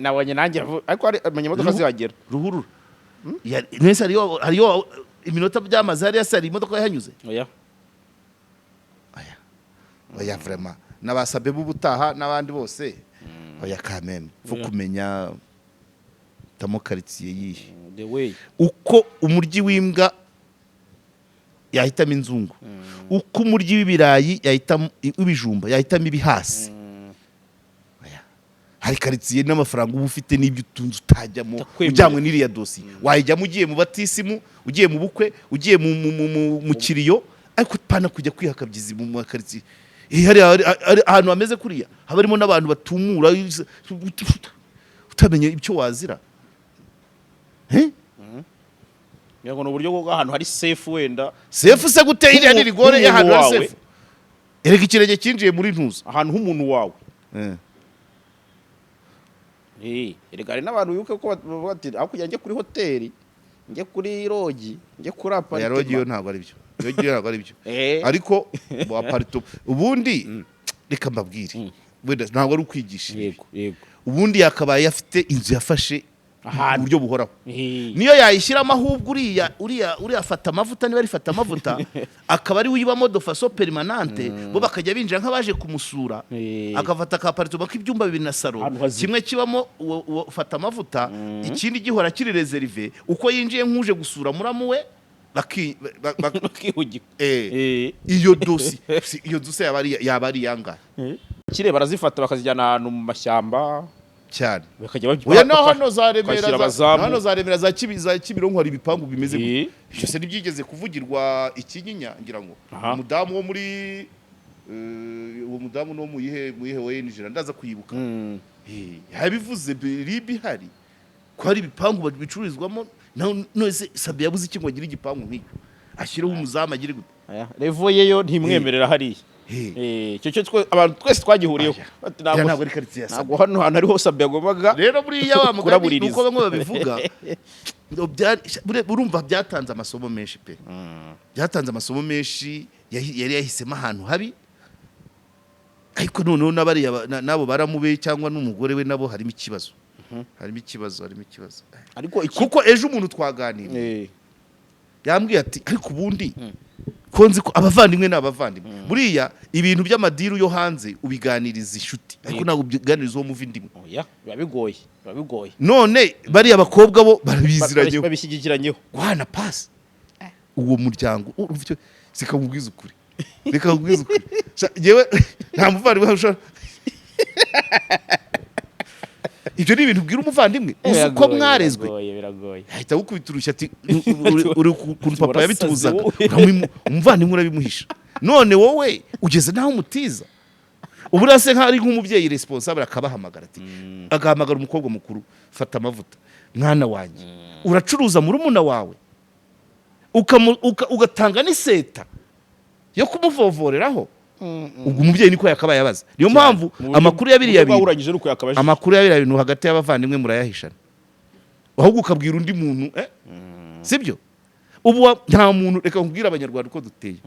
Nabonye nanjye ariko hari amenya imodoka zihagera. Ruhurura. Nese hariyo iminota byamaze hariya se hari imodoka yahanyuze? Oya. Oya, oya, vraiment n'abasabe b'ubutaha n'abandi bose, oya, kameme faut Oya. kumenya tamo karitsiye yihe. The way. Uko umuryi w'imbwa yahitamo inzungu, uko umuryi w'ibirayi yahitamo w'ibijumba yahitamo ibihasi. Oya. Hari karitsiye n'amafaranga uba ufite n'ibyo utunze utajyamo. Utakwemerera. Ujyanywe n'iriya dosiye wayijyamo ugiye mu batisimu, ugiye mu bukwe, ugiye mu kiriyo, ariko pana kujya kwihakabyizi mu makaritsiye. Hari ahantu hameze kuriya haba harimo n'abantu batumura, utamenya icyo wazira. Eh? Ngira ngo ni uburyo bwo ahantu hari safe wenda. Safe se gute? Iriya ni rigole y'ahantu hari Nk'umuntu wawe. Safe? Erega ikirenge cyinjiye muri ntuza. Ahantu h'umuntu wawe. Erega hari n'abantu wibuke ko bavuga ati: "Aho kugira njye kuri hoteli, njye kuri lodge, njye kuri Oya, lodge yo apartment." Ntabwo ari byo, lodge yo ntabwo ari byo. Ariko mu apartment ubundi, reka mbabwire, wenda ntabwo ari ukwigisha ibi. yego yego Ubundi yakabaye afite inzu yafashe Ahantu. mu buryo buhoraho, niyo yayishyiramo ahubwo uriya afata amavuta, niba arifata amavuta, akaba ari we uyibamo de façon permanente, bo bakajya binjira nk'abaje kumusura. Agafata ka appartement k'ibyumba bibiri na salon, Ahantu hazima. kimwe kibamo uwo ufata amavuta, ikindi gihora kiri réservé, uko yinjiye nk'uje gusura muramu we Bakihugika. Iyo dosi iyo nzu se yaba ari iyangahe? Kire barazifata bakazijyana ahantu mu mashyamba. Cyane. Bakajya Oya, no hano za Remera bakashyira abazamu. Hano za Remera, za Kimironko hari ibipangu bimeze gutya. Ibyo se ntibyigeze kuvugirwa ikinyinya, ngira ngo umudamu wo muri uwo mudamu no muyihe ONG, ndaza kuyibuka. Yabivuze ribi hari ko hari ibipangu bicururizwamo. None se Sabe yabuze iki ngo agire igipangu nk'icyo, ashyireho umuzamu, agire gute? Aya, level ye yo ntimwemerera hariya. Icyo cyo abantu twese twagihuriyeho. Aya. Bati Iriya ntabwo ari karitsiye ya Sabe. Ntabwo hano hantu ariho Sabe yagombaga Rero buriya wa mugani kurabuririza. nuko bamwe babivuga ngo urumva byatanze amasomo menshi pe, byatanze amasomo menshi. Yari yahisemo ahantu habi. Ariko noneho n'abariya n'abo baramube cyangwa n'umugore we, nabo harimo ikibazo, harimo ikibazo, harimo ikibazo. Ariko iki Kuko ejo umuntu twaganiriye yambwiye ati: "Ariko ubundi ko nzi ko abavandimwe ni abavandimwe, buriya ibintu by'amadiru yo hanze ubiganiriza inshuti, ariko ntabwo ubiganiriza uwo muva indimwe." Oya, biba bigoye, biba bigoye. None bariya bakobwa bo barabiziranyeho. Babishyigikiranyeho. Guhana pasi uwo muryango, urumva icyo, zikamubwiza ukuri, reka nkubwize ukuri. Sha, njyewe nta muvandimwe ushobora. Ibyo ni ibintu ubwira umuvandimwe uzi uko mwarezwe. Biragoye, biragoye. Ahita agukubita urushyi ati: "Uri ukuntu papa Warasaze yabitubuzaga." wowe. Umuvandimwe urabimuhisha, none wowe ugeze n'aho umutiza. Ubu se nk'aho ari nk'umubyeyi responsable, akabahamagara ati, agahamagara umukobwa mukuru: "Fata amavuta, mwana wanjye, uracuruza murumuna wawe, ugatanga n'iseta yo kumuvovoreraho." Ubwo umubyeyi niko yakabaye abaza. Niyo mpamvu Mu buryo- amakuru ya biriya mu buryo bintu bwahuranyije nuko yakabajije. Amakuru ya biriya bintu hagati y'abavandimwe murayahishana, ahubwo ukabwira undi muntu, sibyo? Ubu nta muntu, reka nkubwire, Abanyarwanda uko duteye,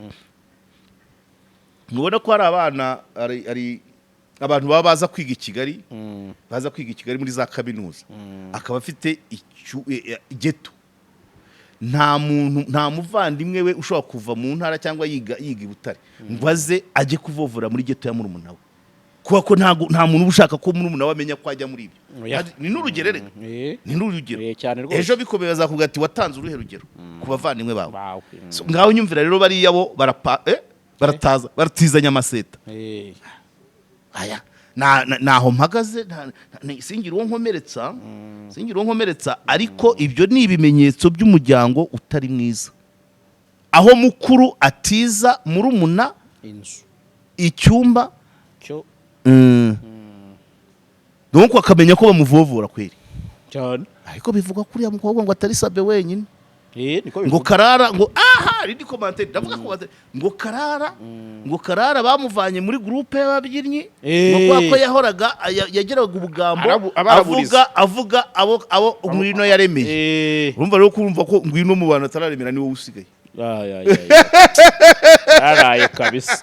mubona ko hari abana, hari abantu baba baza kwiga i Kigali, baza kwiga i Kigali muri za kaminuza, akaba afite ghetto. Nta muntu, nta muvandimwe we ushobora kuva mu ntara cyangwa yiga i Butare ngo aze ajye kuvovora muri ghetto ya murumuna we, kubera ko nta muntu uba ushaka ko murumuna we amenya ko ajya muri ibyo. Oya. Ni n'urugero reka. Ni n'urugero. Cyane rwose. Ejo bikomeye bazakubwira ati: "Watanze uruhe rugero ku bavandimwe bawe?" Bawe. So, ngaho nyumvira rero, bariya bo barapa, barataza, baratizanya amaseta. Aya naho mpagaze, singira uwo nkomeretsa, singira uwo nkomeretsa, ariko ibyo ni ibimenyetso by'umuryango utari mwiza, aho mukuru atiza murumuna inzu icyumba cyo. Donc akamenya ko bamuvovora kweri. Cyane. Ariko bivugwa ko uriya mukobwa ngo atari Sabe wenyine. Niko Ngo bivuga. Karara, ngo aha rindi commentaire, ndavuga commentaire, ngo Karara bamuvanye muri groupe y'ababyinnyi, ngo kubera ko yahoraga yageraga ubugambo, Abaraburiza. avuga abo Ngwino yaremeye. Urumva rero, kumva ko Ngwino mu bantu atararemera ni wowe usigaye. Ay, ay, ay, ay. Yaraye kabisa.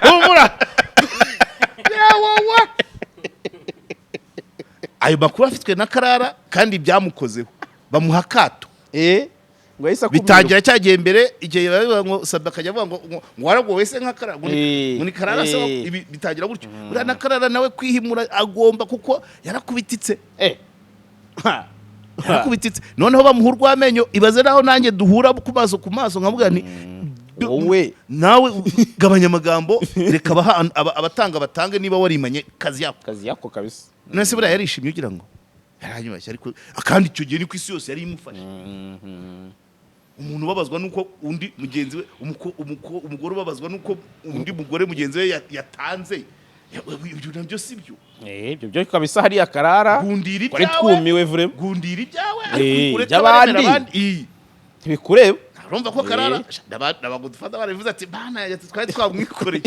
Humura yawawa, ayo makuru afitwe na Karara, kandi byamukozeho, bamuha akato. Ngo yahise akumirwa. Bitangira cyagiye mbere, igihe bavuga ngo Sabe akajya avuga ngo waragowe se nka Karara, ngo ni ngo ni Karara se. Ibi bitangira gutyo. Buriya na Karara nawe kwihimura agomba, kuko yarakubititse. Ha. Yarakubititse, noneho bamuha urw'amenyo. Ibaze naho nanjye duhura ku maso ku maso, nkavuga nti: Wowe. "Nawe gabanya amagambo, reka abatanga batange, niba warimanye kazi yako." Kazi yako kabisa. None se buriya yarishimye? Ugira ngo yaranyubashye? Ariko kandi icyo gihe ni ku isi yose yari imufashe. Umuntu ubabazwa nuko undi mugenzi we, umugore ubabazwa nuko undi mugore mugenzi we yatanze, ibyo nabyo si byo. Ibyo byo kabisa, hariya Karara Gundira twari ibyawe. twumiwe vraiment. Gundira ibyawe, ariko ureke iby'abandi. abaremera abandi. Ntibikureba. Urumva ko Karara ndabagudufata, barabivuze ati: "Bana yanjye twari twamwikoreye."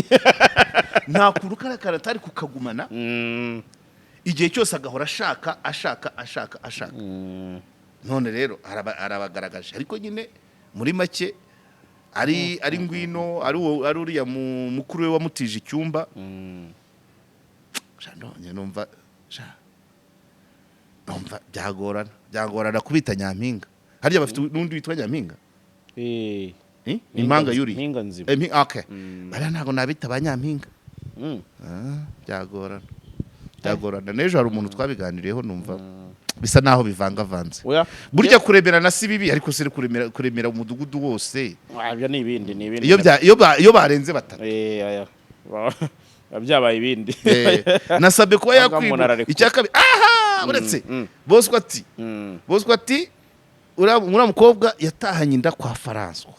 Nta kuntu kariya kantu atari kukagumana igihe cyose, agahora ashaka, ashaka, ashaka, ashaka. None rero arabagaragaje. Ariko nyine muri make, ari Ngwino, ari uriya mukuru we wamutije icyumba. Sha, ndongeye numva, sha, numva byagorana kubita nyampinga. Harya bafite n'undi witwa Nyampinga? Eh? Ni impanga yuriye. Mpinga nzima. Okay, bariya ntabwo nabita ba nyampinga. Ah, byagorana, byagorana. N'ejo hari umuntu twabiganiriyeho, numva bisa naho bivangavanze. Oya. Burya kuremerana si bibi, ariko se kuremera umudugudu wose? Ah, ibyo ni ibindi, ni ibindi. Iyo barenze batatu. Aya. Biba byabaye ibindi. Nasabye kuba Cyangwa umuntu yakwimura. ararekura. Icya kabiri aha, uretse Bosco ati, Bosco ati uriya mukobwa yatahanye inda kwa François.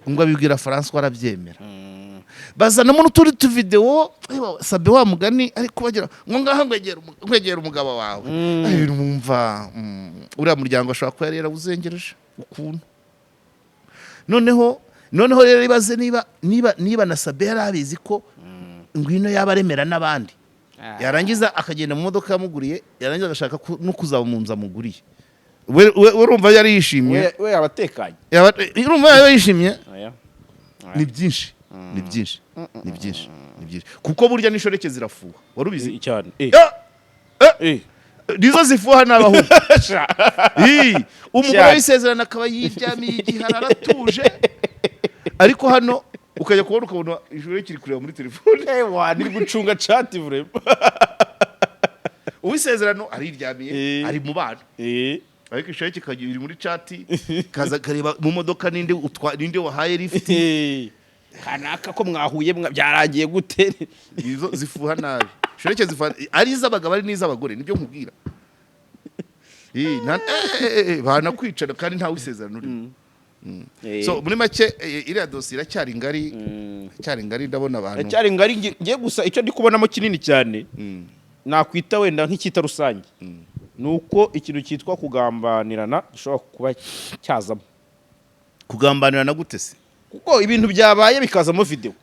Ngo abibwira François, arabyemera. Bazanamo n'utundi tuvidewo, Sabe wa mugani ariko bagira ngo ngaha ngwegera umugabo wawe. Ay, numva uriya muryango ashobora kuba yari yarawuzengereje ukuntu. Noneho rero ibaze niba na Sabe yari abizi ko Ngwino yaba aremera n'abandi, yarangiza akagenda mu modoka yamuguriye, yarangiza agashaka no kuzaba mu nzu amuguriye, we urumva yari yishimye? We abatekanye. Urumva yari yishimye? Oya. Ni byinshi. Ni byinshi, ni byinshi, ni byinshi, kuko burya n'inshoreke zirafuha, wari ubizi? Cyane. Nizo zifuha n'abahungu. Ii, umugore Cyane. w'isezerano akaba yiryamiye igihara, aratuje, ariko hano ukajya kubona ukabona inshoreke iri kureba muri telefone. Ewa, ni gucunga chat vraiment. Uw'isezerano ariryamiye, ari mu bana, ariko inshoreke ikajya iri muri chat, kaza kareba mu modoka ninde ninde wahaye lift. Kanaka ko mwahuye byarangiye gute? Izo zifuha nabi, inshoreke zifuha, ari iz'abagabo ari n'iz'abagore, nibyo nkubwira. Banakwicara kandi ntawe isezerano urimo. So muri make, iriya dosiye iracyari ngari, iracyari ngari, ndabona abantu Cyari ngari. Ngiye gusa icyo ndi kubonamo kinini cyane nakwita wenda nk'icyita rusange ni uko ikintu cyitwa kugambanirana gishobora kuba cyazamo. Kugambanirana gute se? Kuko ibintu byabaye bikazamo video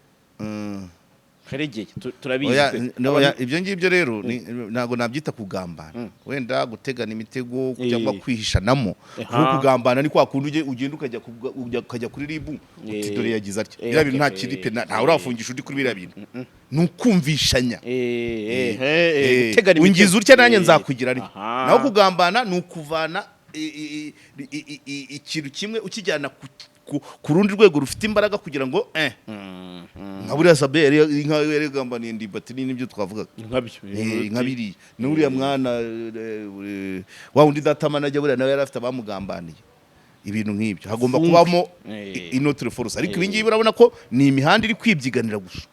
karegeye, turabizi Oya, twe. Oya, ibyo ngibyo rero ntabwo nabyita kugambana, wenda gutegana imitego cyangwa kwihishanamo. Kuko kugambana ni kwa kundi ugenda ukajya ukajya kuri RIB uti dore yagize atya. Biriya bintu nta kiri pe, ntawe urafungisha undi kuri biriya bintu, ni ukumvishanya. Gutegana imitego. Ungize utya nanjye nzakugira ntya. Naho kugambana ni ukuvana ikintu kimwe ukijyana ku rundi rwego rufite imbaraga kugira ngo nka buriya Sabe yari nka yari yagambaniye Ndimbati, n'ibyo twavugaga. Nkabyo. Nka biriya n'uriya mwana, wa wundi data manager, buriya nawe yari afite abamugambaniye, ibintu nk'ibyo hagomba Funke. kubamo une autre force. Ariko ibi ngibi urabona ko ni imihanda iri kwibyiganira gusa.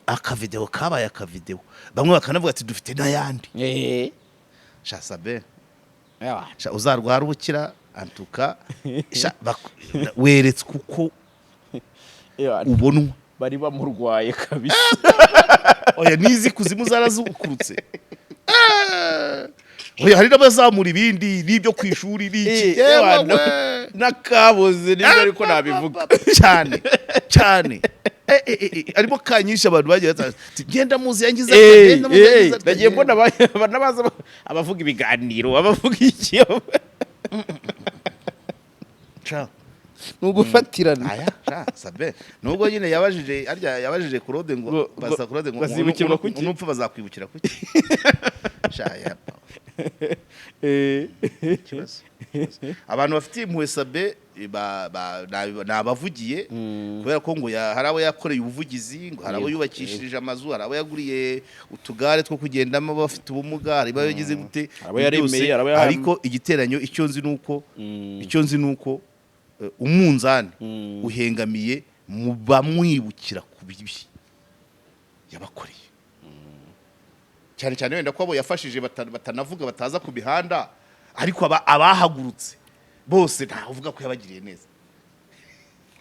Akavideo kabaye akavideo, bamwe bakanavuga ati dufite n'ayandi. Sha Sabe, sha uzarwara ubukira antuka sha, weretswe uko ubonwa. Bari bamurwaye kabisa. Oya, nizi kuzimu zarazukurutse. Oya, hari n'abazamura ibindi n'ibyo ku ishuri n'iki. Yewe we. N'akabuze nibyo, ariko nabivuga. Cyane cyane. Harimo kanyinshi abantu bagiye batanga ati, genda muzi yangiza, genda muzi yangiza. Nagiye mbona n'abaza abavuga ibiganiro, abavuga iki. Ca. Ni ugufatirana. Aya sha Sabe, nubwo nyine yabajije, arya yabajije Claude ngo basa Claude ngo bazibukirwa kuki? Nupfa bazakwibukira kuki? Sha ya ikibazo. Abantu bafitiye impuhwe Sabe ni abavugiye, kubera ko ngo hari abo yakoreye ubuvugizi, ngo hari abo yubakishirije amazu, hari abo yaguriye utugare two kugendamo bafite ubumuga, hari abo yagize gute. Hari abo yaremeye, byose. hari abo Ariko igiteranyo icyo nzi ni uko umunzani uhengamiye mu bamwibukira ku bibi yabakoreye, cyane cyane wenda ko abo yafashije batanavuga, bataza ku mihanda, ariko abahagurutse bose ntawe uvuga ko yabagiriye neza.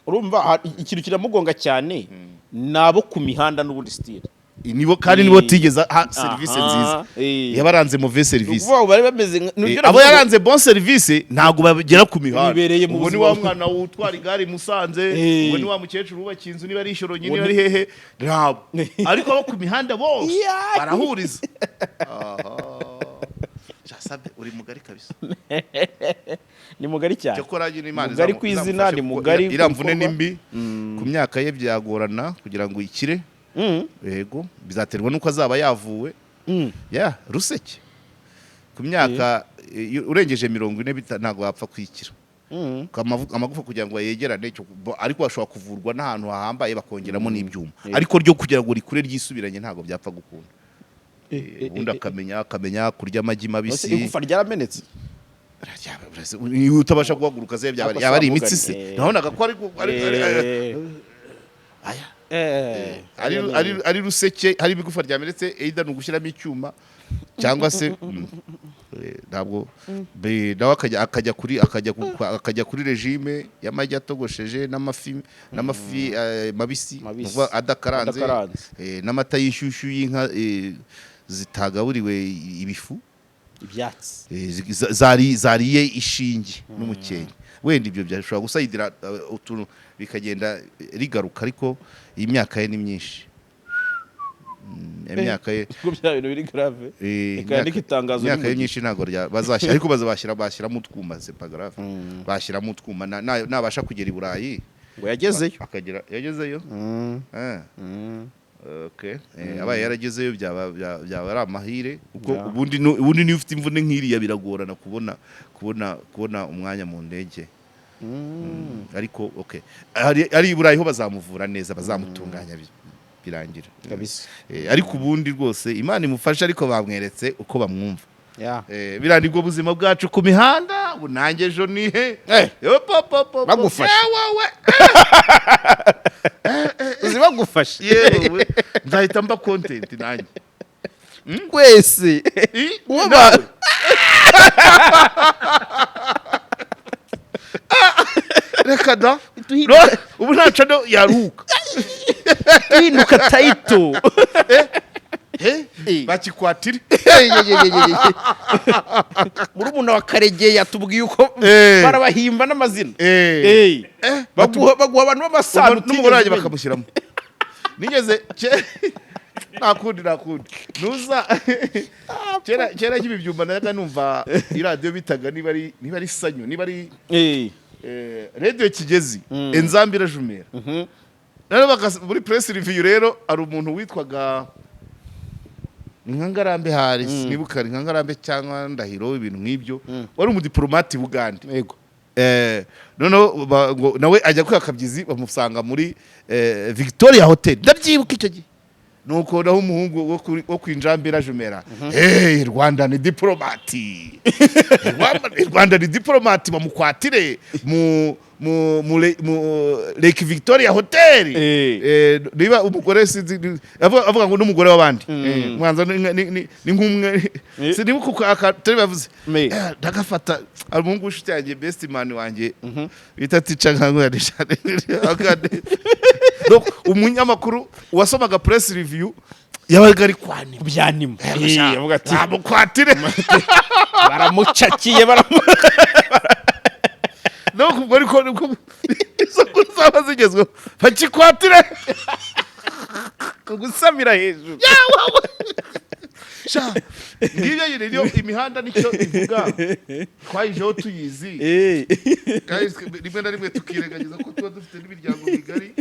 Urumva ikintu kiramugonga cyane ni abo ku mihanda n'ubundi sitire. Nibo kandi nibo tigeze ha serivisi nziza. Yabaranze mauvaise service. Ukuvuga ngo bari bameze nibyo Abo navuga. yaranze bon service ntabwo bagera ku mihanda. Bibereye mu Ubwo ni buzima wa mwana utwara igare i Musanze, ubwo ni wa mukecuru wubakiye inzu niba ari Ishyorongi, niba ari hehe, ntabwo. Ariko abo ku mihanda bose barahuriza. Aha. Sabe uri mugari kabisa. Ni mugari cyane. Cyakora nyine Imana Mugari ku izina, izamufashe ni kuko mugari ku iriya mvune bikorwa. ni mbi, ku myaka ye byagorana kugira ngo ikire. Yego, bizaterwa n'uko azaba yavuwe. Ya ruseke ku myaka urengeje 40 ntabwo wapfa kwikira. Amagufa kugira ngo yegerane, ariko bashobora kuvurwa n'ahantu hahambaye bakongeramo n'ibyuma, ariko ryo kugira ngo rikure ryisubiranye ntabwo byapfa gukunda. Ubundi akamenya kurya amagi Ese mabisi. Igufa ryaramenetse? Iyo utabasha guhaguruka se byaba Ariko yaba ari se imitsi se? Nabonaga ko aya ari ruseke, hari ibigufa ryamenetse, either ni ugushyiramo icyuma cyangwa se ntabwo nawe akajya kuri régime y'amagi atogosheje n'amafi mabisi. Mabisi. Ni ukuvuga adakaranze. Adakaranze. N'amata y'inshyushyu y'inka zitagaburiwe ibifu. Ibyatsi. Zariye ishinge n'umukenke, wenda ibyo byashobora gusayidira utuntu bikagenda rigaruka, ariko iyi myaka ye ni myinshi. Imyaka ye Ubwo bya bintu biri grave. Reka yandike itangazo imyaka ye ry'umugisha. myinshi ntabwo bazashyira, ariko bazashyira bashyiramo utwuma, c'est pas grave, bashyiramo utwuma nabasha kugera i Burayi. Ngo yagezeyo. Akagera, yagezeyo. Okay. Abaye yaragezeyo byaba ari amahire, kuko ubundi niyo ufite imvune nk'iriya biragorana kubona umwanya mu ndege. Ariko okay, ari i Burayi ho bazamuvura neza, bazamutunganya birangira. Kabisa. Ariko ubundi rwose Imana imufashe, ariko bamweretse uko bamwumva. Biriya nibwo buzima bwacu ku mihanda. Ubu nanjye ejo nihe? Yo, po, po, po, po. Bagufashe. Yewe, Uzi bagufashe. Yewe, nzahita mba content nanjye. Twese. Uwo Nawe. Reka da. Ubu ntaca no yaruhuka. Duhinduka tayito. Bakikwatire. Murumuna wa Karegeya yatubwiye uko barabahimba n'amazina. Baguha abantu b'amasano. N'umugore wanjye bakamushyiramo. Nigeze nta kundi nuza kera nk'ibi byumba, najyaga numva iradiyo bitaga niba ari Sanyu, niba ari Radiyo Kigezi, Enzambi irajumera. Rero muri press review rero hari umuntu witwaga ni nka Ngarambe, hari nibuka ni nka Ngarambe cyangwa Ndahiro, ibintu nk'ibyo, wari umudiplomate i Bugande. Noneho ngo nawe ajya kwiha akabyizi, bamusanga muri Victoria Hotel, ndabyibuka icyo gihe. Nuko naho umuhungu wo kwinjambira jumera, hey, Rwanda ni diplomati, Rwanda ni diplomati, bamukwatire mu Lake Victoria Hotel. Niba umugore sinzi avuga ngo n'umugore w'abandi. Mwanza ni nk'umwe, sinibuka uko atari bavuze. Ndagafata, hari umuhungu w'inshuti yanjye, best man wanjye bita Tica Nkanguyanisha. Donc umunyamakuru wasomaga press review yabaga ari kwanima. Byanima. Avuga ati bamukwatire. Baramucakiye, baramu Donc ubwo ariko niko izo nkuru zaba zigezweho, bakikwatire. Gusamira hejuru. Sha, ngibyo nyine niyo imihanda, nicyo ivuga, twayijeho tuyizi. Kandi rimwe na rimwe tukirengagiza ko tuba dufite n'imiryango migari.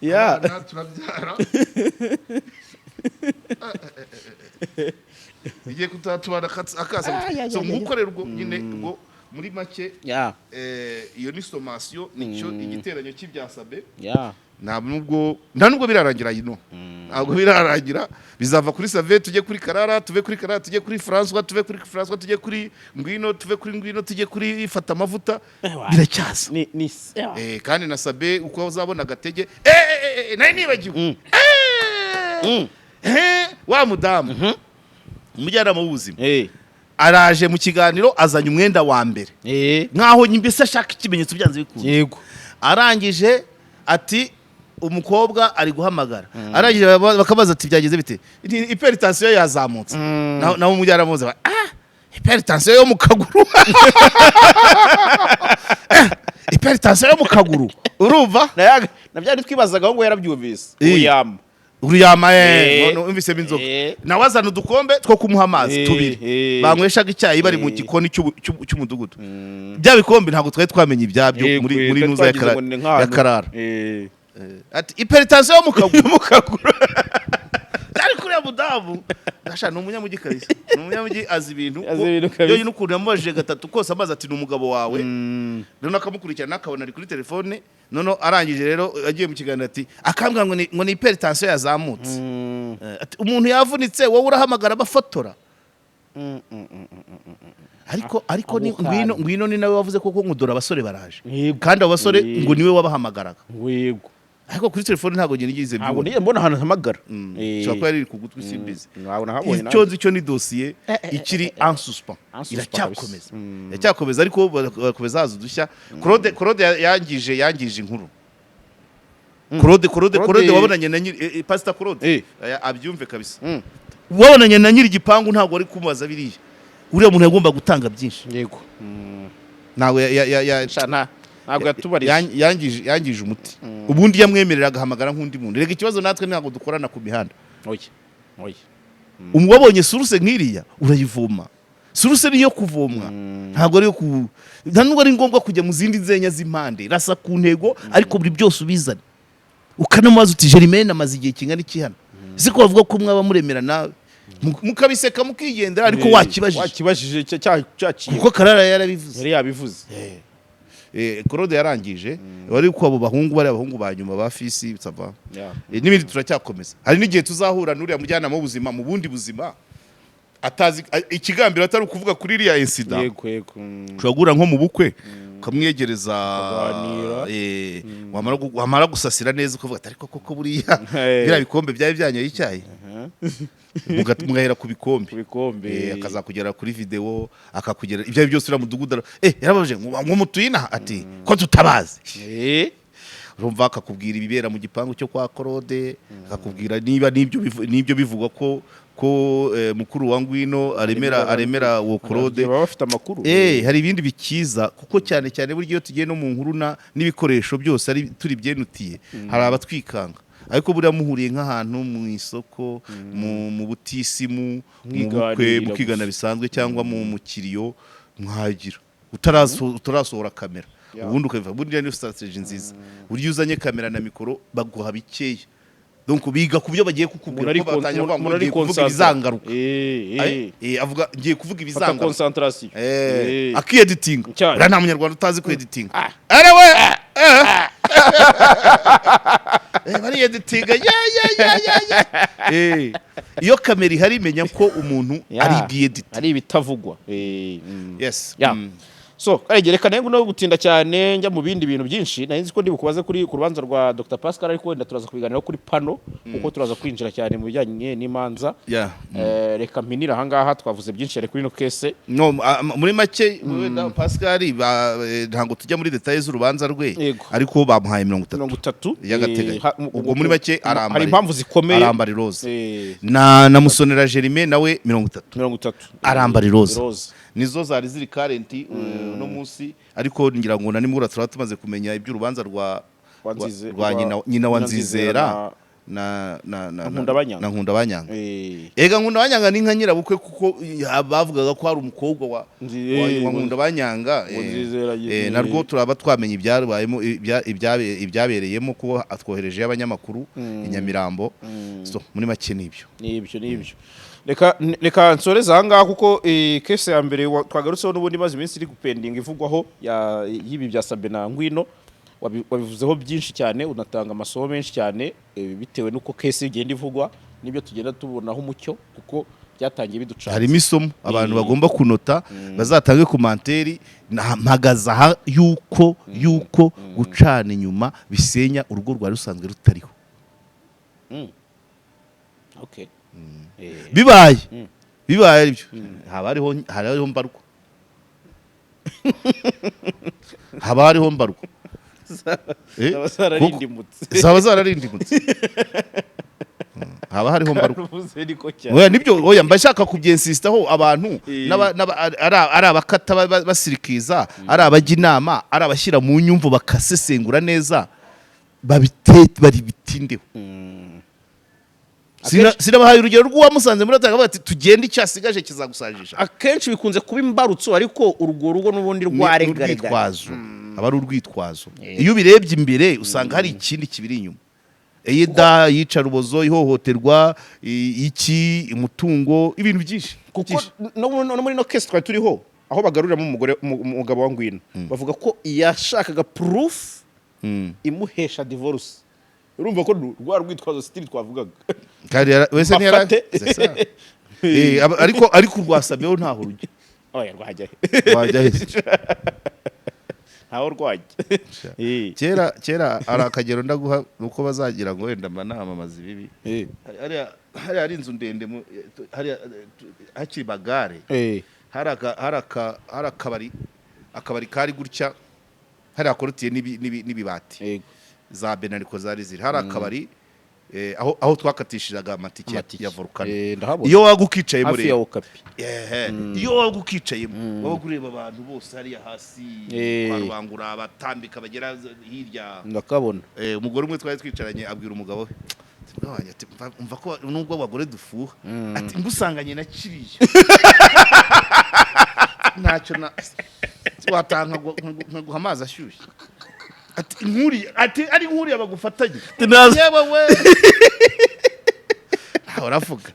Abana turabyara. Igiye kutatubana akasa. So ngukorera ubwo nyine, ubwo muri make iyo ni sommation, nicyo igiteranyo cy'ibyasabe. Nta nubwo birarangira yino, ntabwo birarangira. Bizava kuri Save tujye kuri Karara, tuve kuri Karara tujye kuri François, tuve kuri François tujye kuri Ngwino, tuve kuri Ngwino tujye kuri Fata Amavuta. Biracyaza. Ni Kandi na Sabe uko uzabona agatege, nari nibagiwe. Wa mudamu umujyanama w'ubuzima araje mu kiganiro, azanye umwenda wa mbere nkaho mbese ashaka ikimenyetso byanze bikunze. Arangije ati umukobwa ari guhamagara, arangije bakabaza ati byagenze bite? Hypertension yazamutse. Nawe umujyanama w'ubuzima, ah, hypertension yo mu kaguru. Hypertension yo mu kaguru, urumva? Na byari twibazaga ngo yarabyumvise. Uyama. Uruyama. Numvisemo inzoga. Nawe azana udukombe two kumuha amazi tubiri banyweshaga icyayi bari mu gikoni cy'umudugudu. Bya bikombe ntabwo twari twamenye ibyabyo muri nuza ya Karara. Ati hypertension yo mu kaguru, mu kaguru. Ariko uriya mudamu gasha ni umunyamujyi kabisa, ni umunyamujyi, azi ibintu. Azi ibintu kabisa. Yonyine ukuntu yamubajije gatatu kose amazi ati ni umugabo wawe, noneho akamukurikirana akabona ari kuri telefone. Noneho arangije rero agiye mu kiganiro ati akambwira ngo ni hypertension yazamutse. Ati umuntu yavunitse, wowe urahamagara abafotora. Ariko ni Ako Ngwino. kantu. Ngwino ni nawe wavuze koko ngo dore abasore baraje. Yego. Kandi abo basore ngo niwe wabahamagaraga. Ariko kuri telefone ntabwo njye nigeze Ntabwo mbibona. nigeze mbona ahantu hamagara. Ushobora kuba yari iri ku gutwi, simbizi. Ntabwo nahabonye. Icyo nzi cyo ni dosiye ikiri en suspens. En suspens. Iracyakomeza. Kabisa. Iracyakomeza, ariko barakomeza haza udushya. Claude yangije inkuru. Claude Claude wabonanye na nyiri Pastor Claude. Aya, abyumve kabisa. Wabonanye na nyiri igipangu ntabwo wari kumubaza biriya. Uriya muntu yagomba gutanga byinshi. Ntabwo Sha, ntabwo yatubarije. Yangije umuti. Ubundi yamwemerera agahamagara nk'undi muntu. Reka, ikibazo natwe ntabwo dukorana ku mihanda. Oya, oya. Wabonye source nk'iriya urayivoma. Source niyo kuvomwa, ntabwo ari iyo ku, nta nubwo ari ngombwa kujya mu zindi nzenya z'impande. Rasa ku ntego, ariko buri byose ubizane. Ukanamubaza uti: "Germaine amaze igihe kingana iki hano? Ese ko bavuga ko mwaba muremerana?" Mukabiseka mukigendera, ariko wakibajije. Wakibajije, cyaciye. Kuko Karara yarabivuze. Yari yabivuze. Claude yarangije wari ko abo bahungu bari abahungu ba nyuma ba fisi, ça va. N'ibindi turacyakomeza. Hari n'igihe tuzahura n'uriya mujyanama w'ubuzima mu bundi buzima, atazi ikigambiro atari ukuvuga kuri iriya incident. yego yego Ushobora guhura nko mu bukwe, ukamwegereza, Ukaganira. Wamara gusasira neza, ukavuga ati: "Ariko koko buriya biriya bikombe byari byanyoye icyayi?" Mugahera ku bikombe. Ku bikombe. Akazakugera kuri video, akakugera ibyo ari byose. Uriya mudugudu yarabaje ngo mutuye inaha, ati ko tutabazi. Urumva akakubwira ibibera mu gipangu cyo kwa Claude, akakubwira niba n'ibyo bivugwa ko mukuru wa Ngwino aremera aremera uwo Claude. Baba bafite amakuru. Hari ibindi bikiza, kuko cyane cyane burya iyo tugiye no mu nkuru na n'ibikoresho byose ari turi byenutiye, hari abatwikanga. Ariko buriya muhuriye nk'ahantu mu isoko, mu butisimu, mu bukwe, Mwiganirira mukigana gusa. bisanzwe, cyangwa mu kiriyo, mwagira utarasohora kamera, ubundi ukabiva. Burya niyo strategy nziza. Burya uzanye kamera na mikoro baguha bikeya, donc biga ku byo bagiye Umuntu kukubwira, ari kuko batangira kuvuga ngo umuntu ari ngiye kuvuga concentra. ibizangaruka. Avuga ngiye kuvuga Fata ibizangaruka. concentration. Akiyeditinga. Cyane. Uriya nta munyarwanda utazi kweditinga. Are we, bariyeditinga, ya ya ya ya ya. Iyo kamera ihari, menya ko umuntu ari bwiyedite. Ari ibitavugwa. Yes. Ya. So Karege, reka nayo no gutinda cyane njya mu bindi bintu byinshi. Nari nzi ko ndi bukubaze kuri ku rubanza rwa Dr Pascal, ariko wenda turaza kubiganiraho kuri pano, kuko turaza kwinjira cyane mu bijyanye n'imanza. Reka mpinire ahangaha, twavuze byinshi cyane kuri ino case. No, muri make wenda Pascal ntabwo tujya muri détails z'urubanza rwe, ariko bamuhaye 30 30 y'agateganyo. Ubwo muri make arambara hari impamvu zikomeye. arambara iroza. Na Musonera Jerime nawe 30. 30. Arambara iroza. Iroza. Nizo zari ziri current uno munsi, ariko ngira ngo na nimugoroba turaba tumaze kumenya iby'urubanza rwa Rwa rwa nyina wa Nzizera. Nzizera na Nkundabanyanga. na Nkundabanyanga. Ega Nkundabanyanga ni nka nyirabukwe, kuko bavugaga ko hari umukobwa wa wa Nkundabanyanga. Ngo Nzizera Narwo turaba twamenye ibyabayemo, ibyabereyemo, kuko atwohereje abanyamakuru i Nyamirambo. So muri make nibyo. Nibyo. Reka nsoreze ahangaha, kuko case ya mbere twagarutseho n'ubundi imaze iminsi iri gupendinga, ivugwaho y'ibi bya Sabe na Ngwino, wabivuzeho byinshi cyane, unatanga amasomo menshi cyane, bitewe n'uko case igenda ivugwa n'ibyo tugenda tubonaho umucyo, kuko byatangiye biducanze. Harimo isomo abantu bagomba kunota, bazatange commentaire. Mpagaze aha yuko gucana inyuma bisenya urugo rwari rusanzwe rutariho. Okay. Bibaye bibaye aribyo, haba hariho mbarwa, haba hariho mbarwa. Zaba zararindimutse. Zaba zararindimutse. Haba hariho mbarwa. Uvuze niko cyane. Oya, nibyo. Oya, mba nshaka kubyensisitaho abantu ari abakata basirikiza, ari abajya inama, ari abashyira mu nyumvo bakasesengura neza, babitindeho. Sinabahaye urugero rw'uwamusanze muri hoteli akavuga ati: "Tugende, icyo asigaje kizagusajisha." Akenshi bikunze kuba imbarutso, ariko urwo rugo n'ubundi Ni rwaregarega. urwitwazo, aba ari urwitwazo. Iyo ubirebye imbere usanga hari ikindi kibiri inyuma, eyeda iyicarubozo, ihohoterwa, iki, umutungo, ibintu byinshi Kuko byinshi. no muri no case twari turiho, aho bagaruriramo umugore umugabo wa Ngwino, bavuga ko yashakaga proof imuhesha divorce. Urumva ko rwa rwitwazo sitiri twavugaga. Kandi wese ntiyara Bafate. C'est ça. Ariko urwasabeho ntaho rujya. Oya, rwajya he? Wajya he? Ntaho rwajya. Kera kera hari akagero ndaguha, nuko bazagira ngo wenda mba namamaza ibibi. Hariya hari inzu ndende hariya, hakiri bagare. Hari akabari kari gutya hari hakorotiye n'ibibati. Za benariko zari ziri hari akabari, aho twakatishizaga amatike Amatike. ya Volcano. Ndahabona. Iyo waga ukicayemo Hafi ya rero Okapi. Ehe, iyo waga ukicayemo wabaga ureba abantu bose hariya hasi kwa Rubangura batambika bagera hirya. Ndakabona. Umugore umwe twari twicaranye abwira umugabo we Mugabo ati, "Umva ko nubwo abagore dufuha," ati, "ngusanganye na kiriya ntacyo na wataha nkaguha amazi ashyushye." Ati nkuriya, ati ari nkuriya bagufatanye. Yewe we, ntawe uravuga.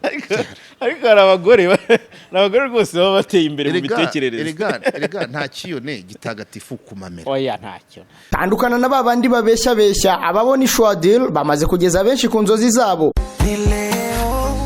Ariko hari abagore rwose baba bateye imbere mu mitekerereze. Erega nta kiyone gitagatifu kumamera. Oya, ntacyo. Tandukana na ba bandi babeshya beshya. Ababona ishwadil bamaze kugeza benshi ku nzozi zabo.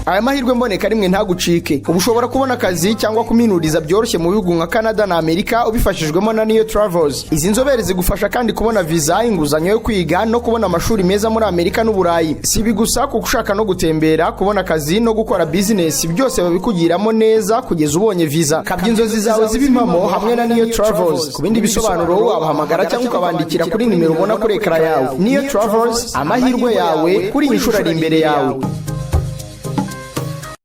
Aya mahirwe mboneka rimwe, ntagucike. Ubu ushobora kubona akazi cyangwa kuminuriza byoroshye mu bihugu nka Canada na Amerika ubifashijwemo na Niyo Travels. Izi nzobere zigufasha kandi kubona viza, inguzanyo yo kwiga no kubona amashuri meza muri Amerika n'Uburayi. Si ibi gusa, kuko ushaka no gutembera, kubona akazi no gukora bizinesi, byose babikugiramo neza kugeza ubonye viza. Kabya inzozi zawe zibe impamo hamwe na Niyo Travels. Ku bindi bisobanuro wabahamagara cyangwa ukabandikira kuri nimero ubona kuri ekara yawe. Niyo Travels, amahirwe yawe kuri iyi nshuro ari imbere yawe.